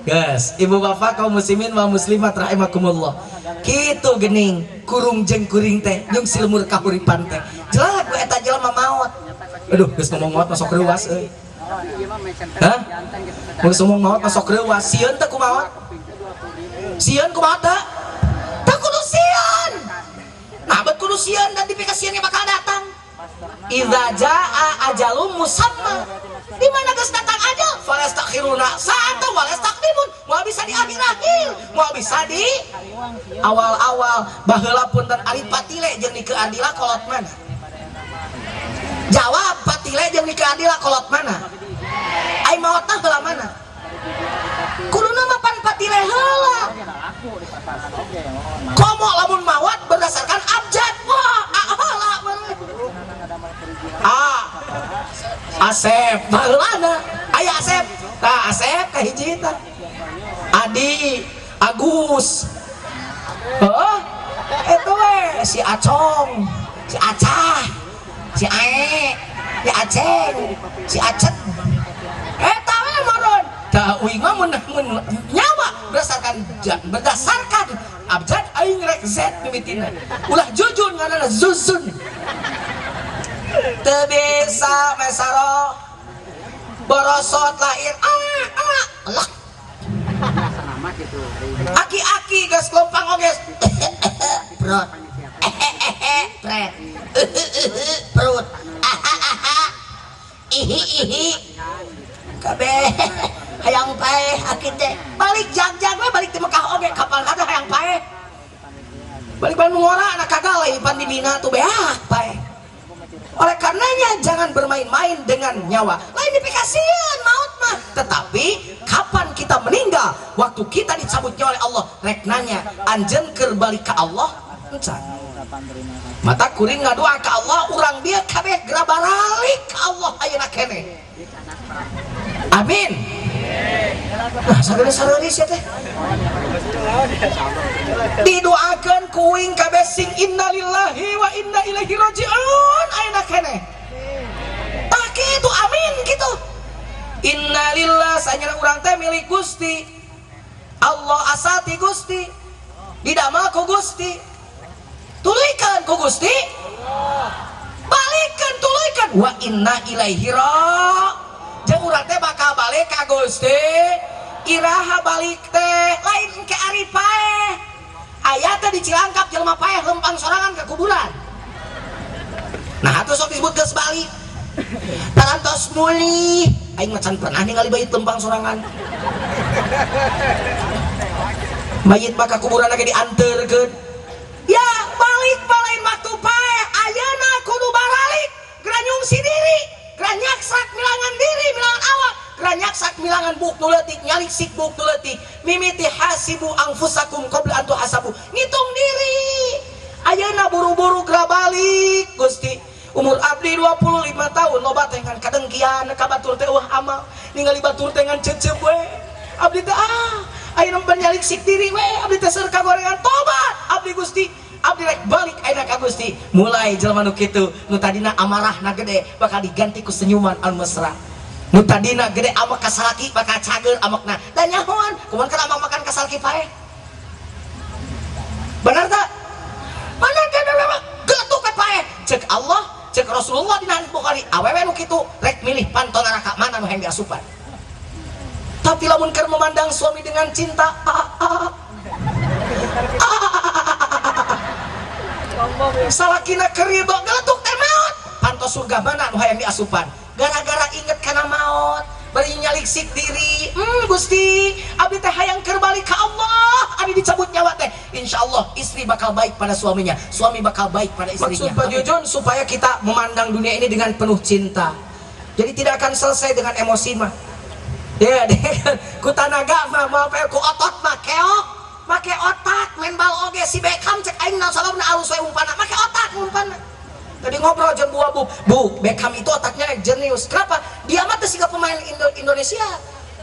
Guys, ibu bapak kaum muslimin wa muslimat rahimakumullah. Kitu geuning kurung jeung kuring teh jeung silmur kahuripan teh. Jelas ku eta jelema maot. Aduh, geus ngomong maot masuk reuas euy. Hah? Geus ngomong maot masuk reuas, sieun teh ku maot? Sieun ku maot teh? Teu kudu sieun. Nah, bet kudu sieun dan dipikasieun bakal datang. Idza jaa ajalum musamma. Di mana geus datang falastakhiruna sa'atan wala yastaqdimun. Moal bisa di akhir-akhir, moal bisa di awal-awal. Baheula punten ari Patile jeung Nike Ardila kolot mana? Jawab, Patile jeung Nike Ardila kolot mana? Ai maotna heula mana? Kuduna mah pan Patile heula. Komo lamun mawat berdasarkan abjad, wah heula meureun. A Asep baheulana aya Asep, tah Asep kahiji tah. Adi, Agus, heuh eta we si Acong, si Acah, si Ae, si Aceng, si Acet, eta we moron. Tah uing mah mun nyawa berdasarkan abjad aing rek Z mimitina, ulah jujun ngaranna zuzun. Teu bisa mesaro borosot lahir ah ah lah aki-aki geus lompang oge perut pret perut ihi ihi kabeh hayang paeh aki teh balik jag-jag we balik ti Mekah oge kapal kata hayang paeh balik ban ngora anak kagal lain pan dibina tuh beak paeh. Oleh karenanya jangan bermain-main dengan nyawa. Lain dipikasieun maut mah, tetapi kapan kita meninggal, waktu kita dicabutnya oleh Allah, rek nanya anjeun keur balik ka Allah encan. Mata kuring ngadoa ka Allah urang dia kabeh geura baralik ka Allah ayeuna keneh. Amin. Nah, sagede sareuris ya teh. Didoakeun kuing kabeh sing innalillahi wa inna ilaihi rajiun ayeuna keneh. Tah kitu amin kitu. Innalillah sanyana urang teh milik Gusti. Allah asal ti Gusti. Didamel ku Gusti. Tuluykeun ku Gusti. Balikeun tuluykeun wa inna ilaihi rajiun. Jeung urang teh bakal balik ka Gusti. Iraha balik teh lain ke ari paeh. Aya teh di Cilangkap jelema paeh lempang sorangan ke kuburan. Nah atuh sok disebut geus balik. Tarantos mulih. Aing mah can pernah ningali bayit lempang sorangan. Mayit mah ka kuburan ge dianterkeun. Ya balik balain waktu paeh ayeuna kudu baralik. Geura nyungsi diri, geura nyaksak milangan diri, milangan awak, geura nyaksak milangan buk nu leutik, nyaliksik buk nu leutik. Mimiti hasibu anfusakum qabla an tuhasabu. Ngitung diri. Ayeuna buru-buru geura balik Gusti. Umur abdi 25 tahun loba teh ngan kadengkian ka batur teh eueuh amal. Ningali batur teh ngan cecep we. Abdi teh ayeuna mah nyaliksik diri we, abdi teh seur kagorengan tobat abdi Gusti. Abdi rek balik ayeuna ka Gusti. Mulai jelema nu kitu, nu tadina amarahna gede bakal diganti ku senyuman anu mesra. Nu tadina gede amek ka salaki bakal cager amekna. Da nyahoan, kumaha keur amak makan ka salaki paeh. Benar tak? Benar kan? Geletuk ka paeh. Cek Allah, cek Rasulullah dina hadis Bukhari, awewe nu kitu rek milih panto neraka mana nu hayang diasupan. Tapi lamun keur memandang suami dengan cinta, salakina keur ridho geletuk teh maot. Panto surga mana nu hayang diasupan? Gara-gara inget kana maot, bari nyaliksik diri. Gusti, abdi teh hayang keur balik ka Allah, abdi dicabut nyawa teh. Insyaallah istri bakal baik pada suaminya, suami bakal baik pada istrinya. Maksud Pak Jujun supaya kita memandang dunia ini dengan penuh cinta. Jadi tidak akan selesai dengan emosi mah. Ya, ku tanaga mah, mau apa ku otot mah keok, make otak main bal oge si Beckham cek aing naon sababna alus we umpanna, make otak umpanna. Tadi ngobrol jeung Bu Abu, Bu, Beckham itu otaknya jenius. Kenapa? Dia mah teu siga pemain Indonesia.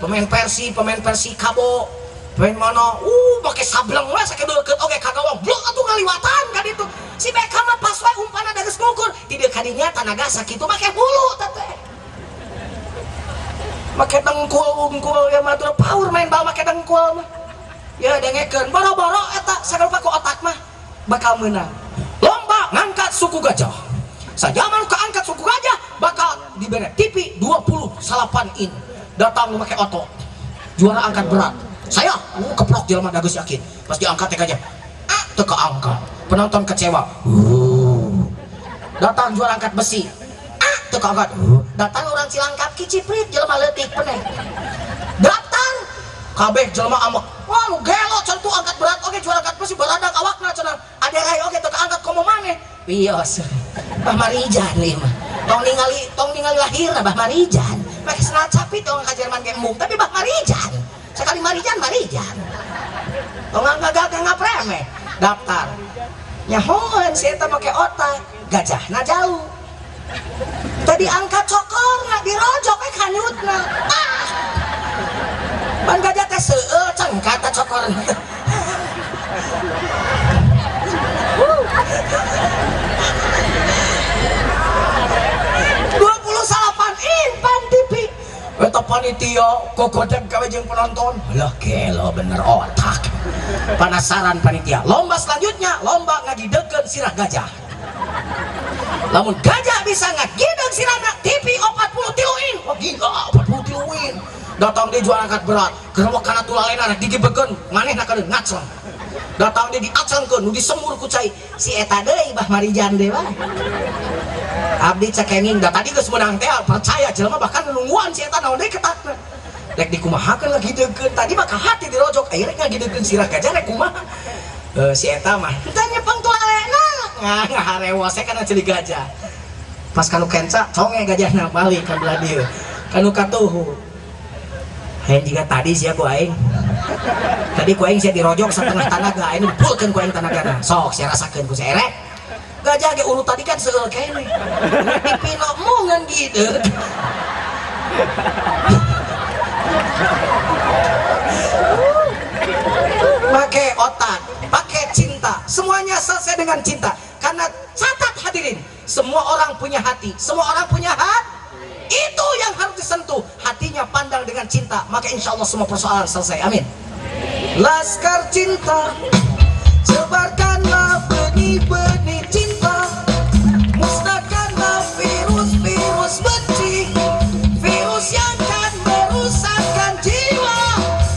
Pemain Persi, pemain Persikabo, pemain mana? Make sableng we sakitu deukeut oge ka gawang. Blok atuh ngaliwatan ka ditu. Si Beckham mah pas we umpanna da geus ngukur. Di dieu kadinya tanaga sakitu make hulu teh teh. Make dengkul unggul ya mah power main bal make dengkul mah. Ya dengekeun boro-boro eta sagala ku otak mah bakal meunang. Lomba ngangkat suku gajah. Sajaman keangkat suku gajah bakal diberi TV 28 in. Datang make otot. Juara angkat berat. Saya keprok jelema da geus yakin. Pas diangkat teh gajah. Teu keangkat. Penonton kecewa. Datang juara angkat besi. teu kaangkat. Datang orang Cilangkap kiciprit jelema leutik peneh. Daftar kabeh jelema amek. Wah nu gelo cenah tuh angkat berat oge juara angkat besi baradak awakna cenah. Aderai oge teu kaangkat komo maneh. Wios. Bah Marijan ieu mah. Tong ningali lahirna Bah Marijan. Make sendal capit tong ka Jerman ge embung tapi Bah Marijan. Sekali Marijan Marijan. Tong ngagagal ngapremeh. Daftar. Nyahoeun si eta make otak, gajahna jauh. Tadi angkat cokorna dirojok we kanyutna. Ah. Ban gajah teh seueul cengkat ta cokorna. 28 in pan TV. Eta panitia kogodeg gawe jeung penonton. Lah gelo bener otak. Penasaran panitia. Lomba selanjutnya lomba ngagidegeun sirah gajah. Lamun gajah bisa ngagideg sirahna TV 43 in. Wah gila 43 in. Datang dia juara angkat berat, gerewek kana tulalena rek digibegeun, manehna kana ngaceng. Datang dia diacengkeun, nu disemur ku cai. Si eta deui Bah Marijan deui bae. Abdi cekenging da tadi geus meunang teh percaya jelema bahkan nungguan si eta naon deui ketatna. Rek dikumahakeun ngagidegeun tadi mah ka hati dirojok aya rek ngagidegeun sirah gajah rek kumaha. Si eta mah teu nyepeng tulalena. Ngaharewos kana ceuli gajah. Pas kanu kenca conge gajahna balik ka belah dieu. Kanu katuhu. Hayang jiga tadi sia ku aing. Tadi ku aing sia dirojok setengah tanaga, aing dipulkeun ku aing tanagana. Sok sia rasakeun ku sia erek. Gajah ge urut tadi kan seueul keneh. Dipino mungeun gitu. Pakai otak, pakai cinta. Semuanya selesai dengan cinta. Karena catat hadirin, semua orang punya hati, semua orang punya hati. Itu yang harus disentuh. Hatinya pandang dengan cinta, maka insya Allah semua persoalan selesai. Amin. Laskar cinta, sebarkanlah benih-benih cinta, musnahkanlah virus-virus benci, virus yang kan merusakkan jiwa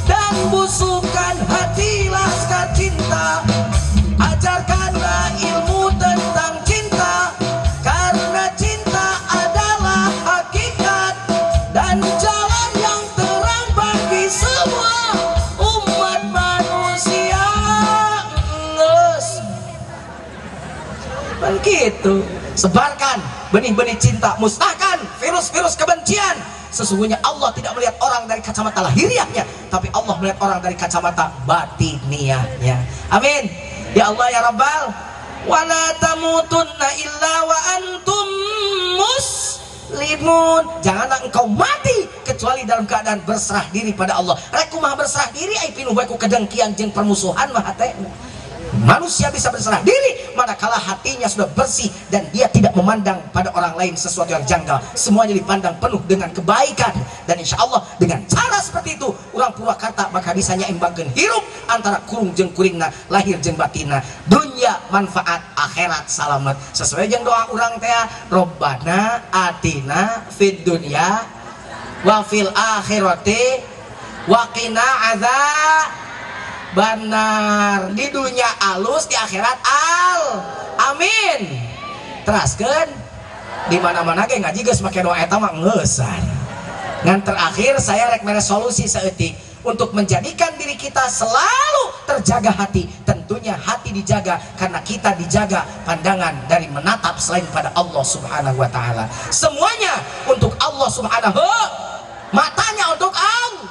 dan busukkan hati. Laskar cinta, ajarkanlah ilmu tentang cinta, karena cinta adalah hakikat dan jalan yang terang bagi semua umat manusia. Kan gitu. Sebarkan benih-benih cinta, musnahkan virus-virus kebencian. Sesungguhnya Allah tidak melihat orang dari kacamata lahiriahnya, tapi Allah melihat orang dari kacamata batiniahnya. Amin. Ya Allah ya Rabbal. Wala tamutunna illa wa antum muslimun. Janganlah engkau mati kecuali dalam keadaan berserah diri pada Allah. Rek kumaha berserah diri ai pinuh bae ku kedengkian jeung permusuhan mah hatena. Manusia bisa berserah diri manakala hatinya sudah bersih dan dia tidak memandang pada orang lain sesuatu yang janggal. Semuanya dipandang penuh dengan kebaikan. Dan insya Allah dengan cara seperti itu orang Purwakarta maka bisa nyaimbangkeun hirup antara kurung jeung kuringna, lahir jeung batinna, dunya manfaat, akhirat salamet. Sesuai jeung doa urang teh, Robbana atina fid dunya wa fil akhirati wa qina adzab. Benar, di dunia alus, di akhirat al. Amin. Teraskeun di mana-mana ge ngaji geus make doa eta mah ngeusan. Ngan terakhir saya rek mere solusi saeutik untuk menjadikan diri kita selalu terjaga hati. Tentunya hati dijaga karena kita dijaga pandangan dari menatap selain pada Allah Subhanahu wa taala. Semuanya untuk Allah Subhanahu, matanya untuk Allah,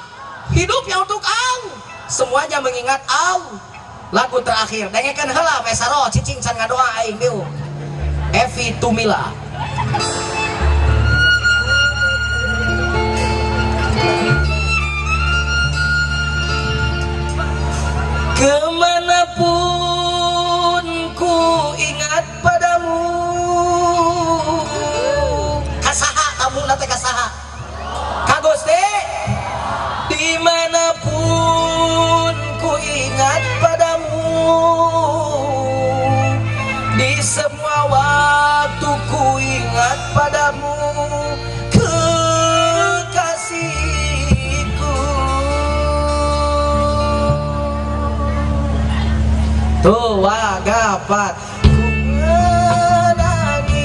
hidupnya untuk Allah. Semuanya mengingat Allah. Lagu terakhir, dengekeun heula mesaro cicing can ngadoa aing dieu. Evi Tumila. Kemanapun ku ingat padamu. Kasaha kamu nate kasaha? Ka Gusti. Dimanapun ku ingat padamu, di semua waktu ku ingat padamu, kekasihku. Tuh wagapat ku menangis,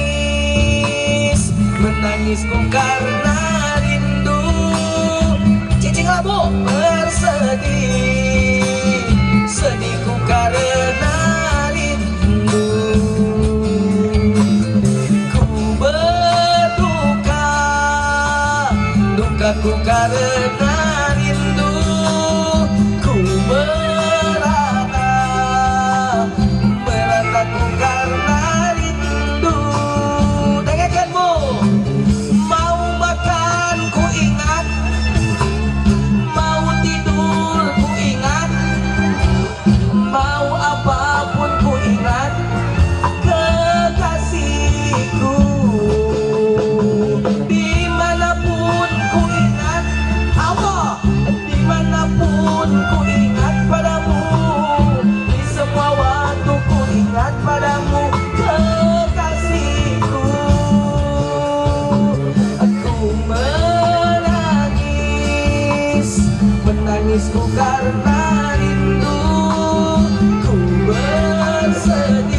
menangis. Menangisku karena rindu. Cicing labu bersedih, sedihku karena rindu. Ku berduka, dukaku karena rindu. Ku merana, merataku karena rindu. Dengarkan bu, mau makan ku ingat, mau tidur ku ingat, mau apapun ku ingat kekasihku. Dimanapun ku ingat Allah, dimanapun ku ingat padamu, di semua waktu ku ingat padamu kekasihku. Aku menangis, menangisku karena rindu. Ku bersedih,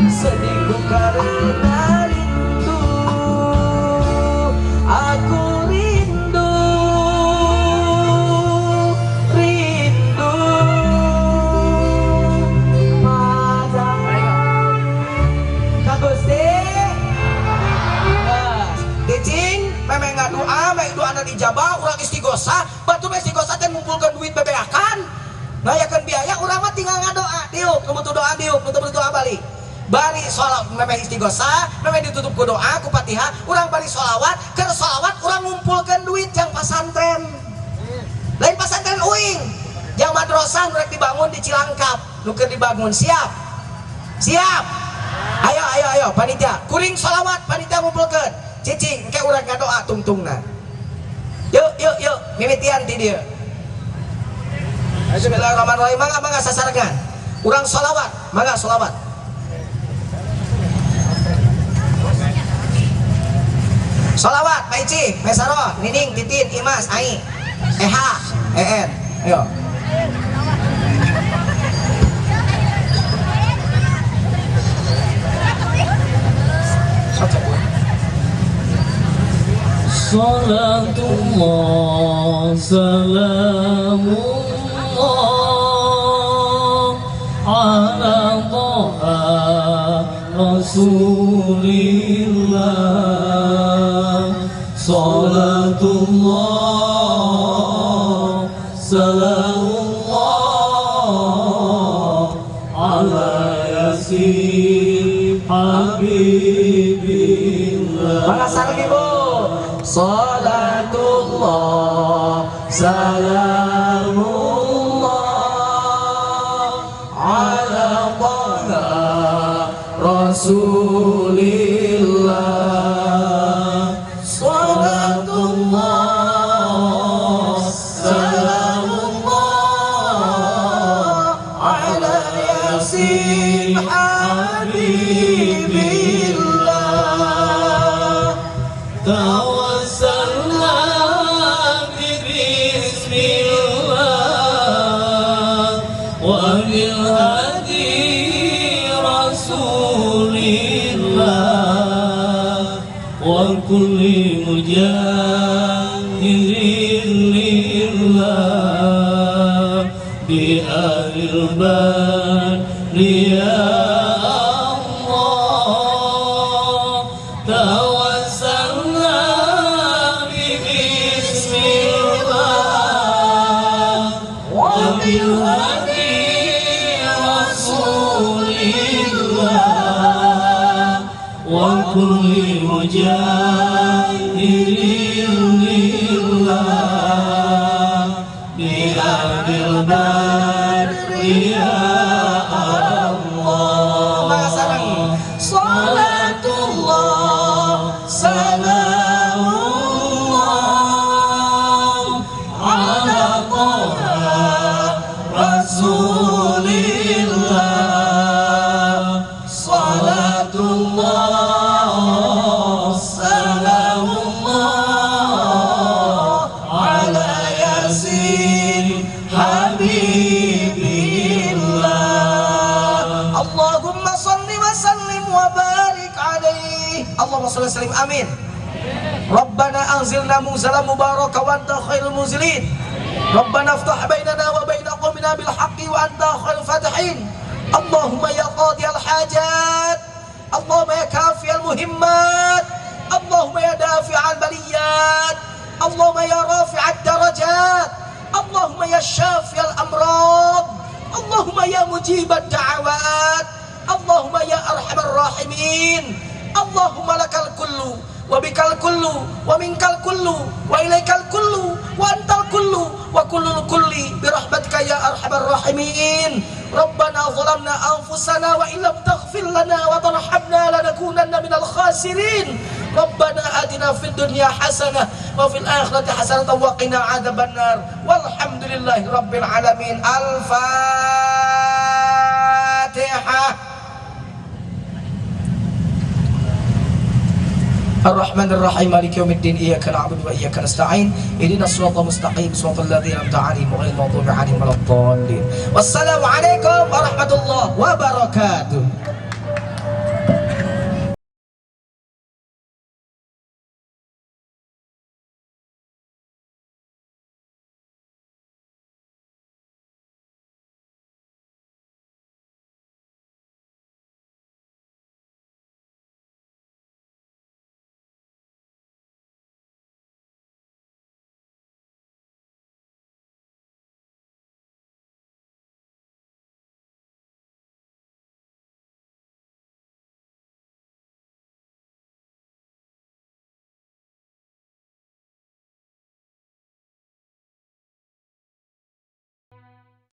sedihku karena rindu. Aku rindu, rindu padamu. Ka Gusti. Cicing, memang nggak doa, memang doa dijabah, urang istighosah, batu istighosah teh ngumpulkan duit bebeakan, ngayakeun biaya, urang mah tinggal ngadoa, diuk, nu butuh doa diuk, nu butuh doa balik. Bari sholat, memang istighosah, memang ditutup ku doa, ku Fatihah, urang bari sholawat, keur sholawat urang ngumpulkan duit jang pasantren. Lain pasantren uing, jang madrasah nu rek dibangun di Cilangkap, nu keur dibangun, siap? Siap? Ayo, ayo, ayo, panitia, kuring sholawat, panitia ngumpulkeun. Cicing, engke urang ngadoa tungtungna. Yuk, yuk, yuk, mimitian ti dieu. Bismillahirrahmanirrahim, mangga, mangga sasarengan. Urang sholawat, mangga sholawat. Sholawat, Pak Ici, Mesaro, Nining, Titin, Imas, Ai, Eha, En, ayo. Salatullah, salamullah ala Taha Rasulillah. Salatullah, salamullah ala Yasin Habibillah. Mangga sareng Ibu. Salatullah, salamullah ala Taha Rasulillah. Salatullah, salamullah ala Yasin Habibillah. Tawassalna bismillah wa bil hadi Rasulillah wa kulli mujahidin lillah bi ahlil badri ya Allah. Tawassalna bismillah wa bil hadi Rasulillah wa kulli mujahidin lillah bi ahlil badri ya Allah. Mangga sareng. Salatullah, salamullah ala Taha Rasulillah. Salatullah, salamullah ala Yasin Habibillah. Allahumma salli wa sallim wa barik alaihi. Allah Allahumma sholli wa sallim. Amin. Rabbana anzilna munzalan mubaraka wa anta khairul munzilin. Rabbana aftah bainana wa baina qaumina bil haqqi wa anta khairul fatihin. Allahumma ya qadiyal hajat, Allahumma ya kafiyal muhimmat, Allahumma ya dafi'al baliyat, Allahumma ya rafi'ad darajat, Allahumma ya syafiyal amrad, Allahumma ya mujibad da'awat, Allahumma ya arhamar rahimin. Allahumma lakal kullu wa bikal kullu wa minkal kullu wa ilaikal kullu wa antal kullu wa kullul kulli bi rahmatika ya arhamar rahimin. Rabbana zalamna anfusana wa illam taghfir lana wa tarhamna lanakunanna minal khasirin. Rabbana atina fid dunya hasanah wa fil akhirati hasanah wa qina adzabannar. Walhamdulillahi rabbil alamin. Al-Fatihah. الرحمن الرحيم مالك يوم الدين إياك نعبد وإياك نستعين اهدنا الصراط المستقيم صراط الذين أنعمت عليهم غير المغضوب عليهم ولا الضالين. والسلام عليكم ورحمة الله وبركاته.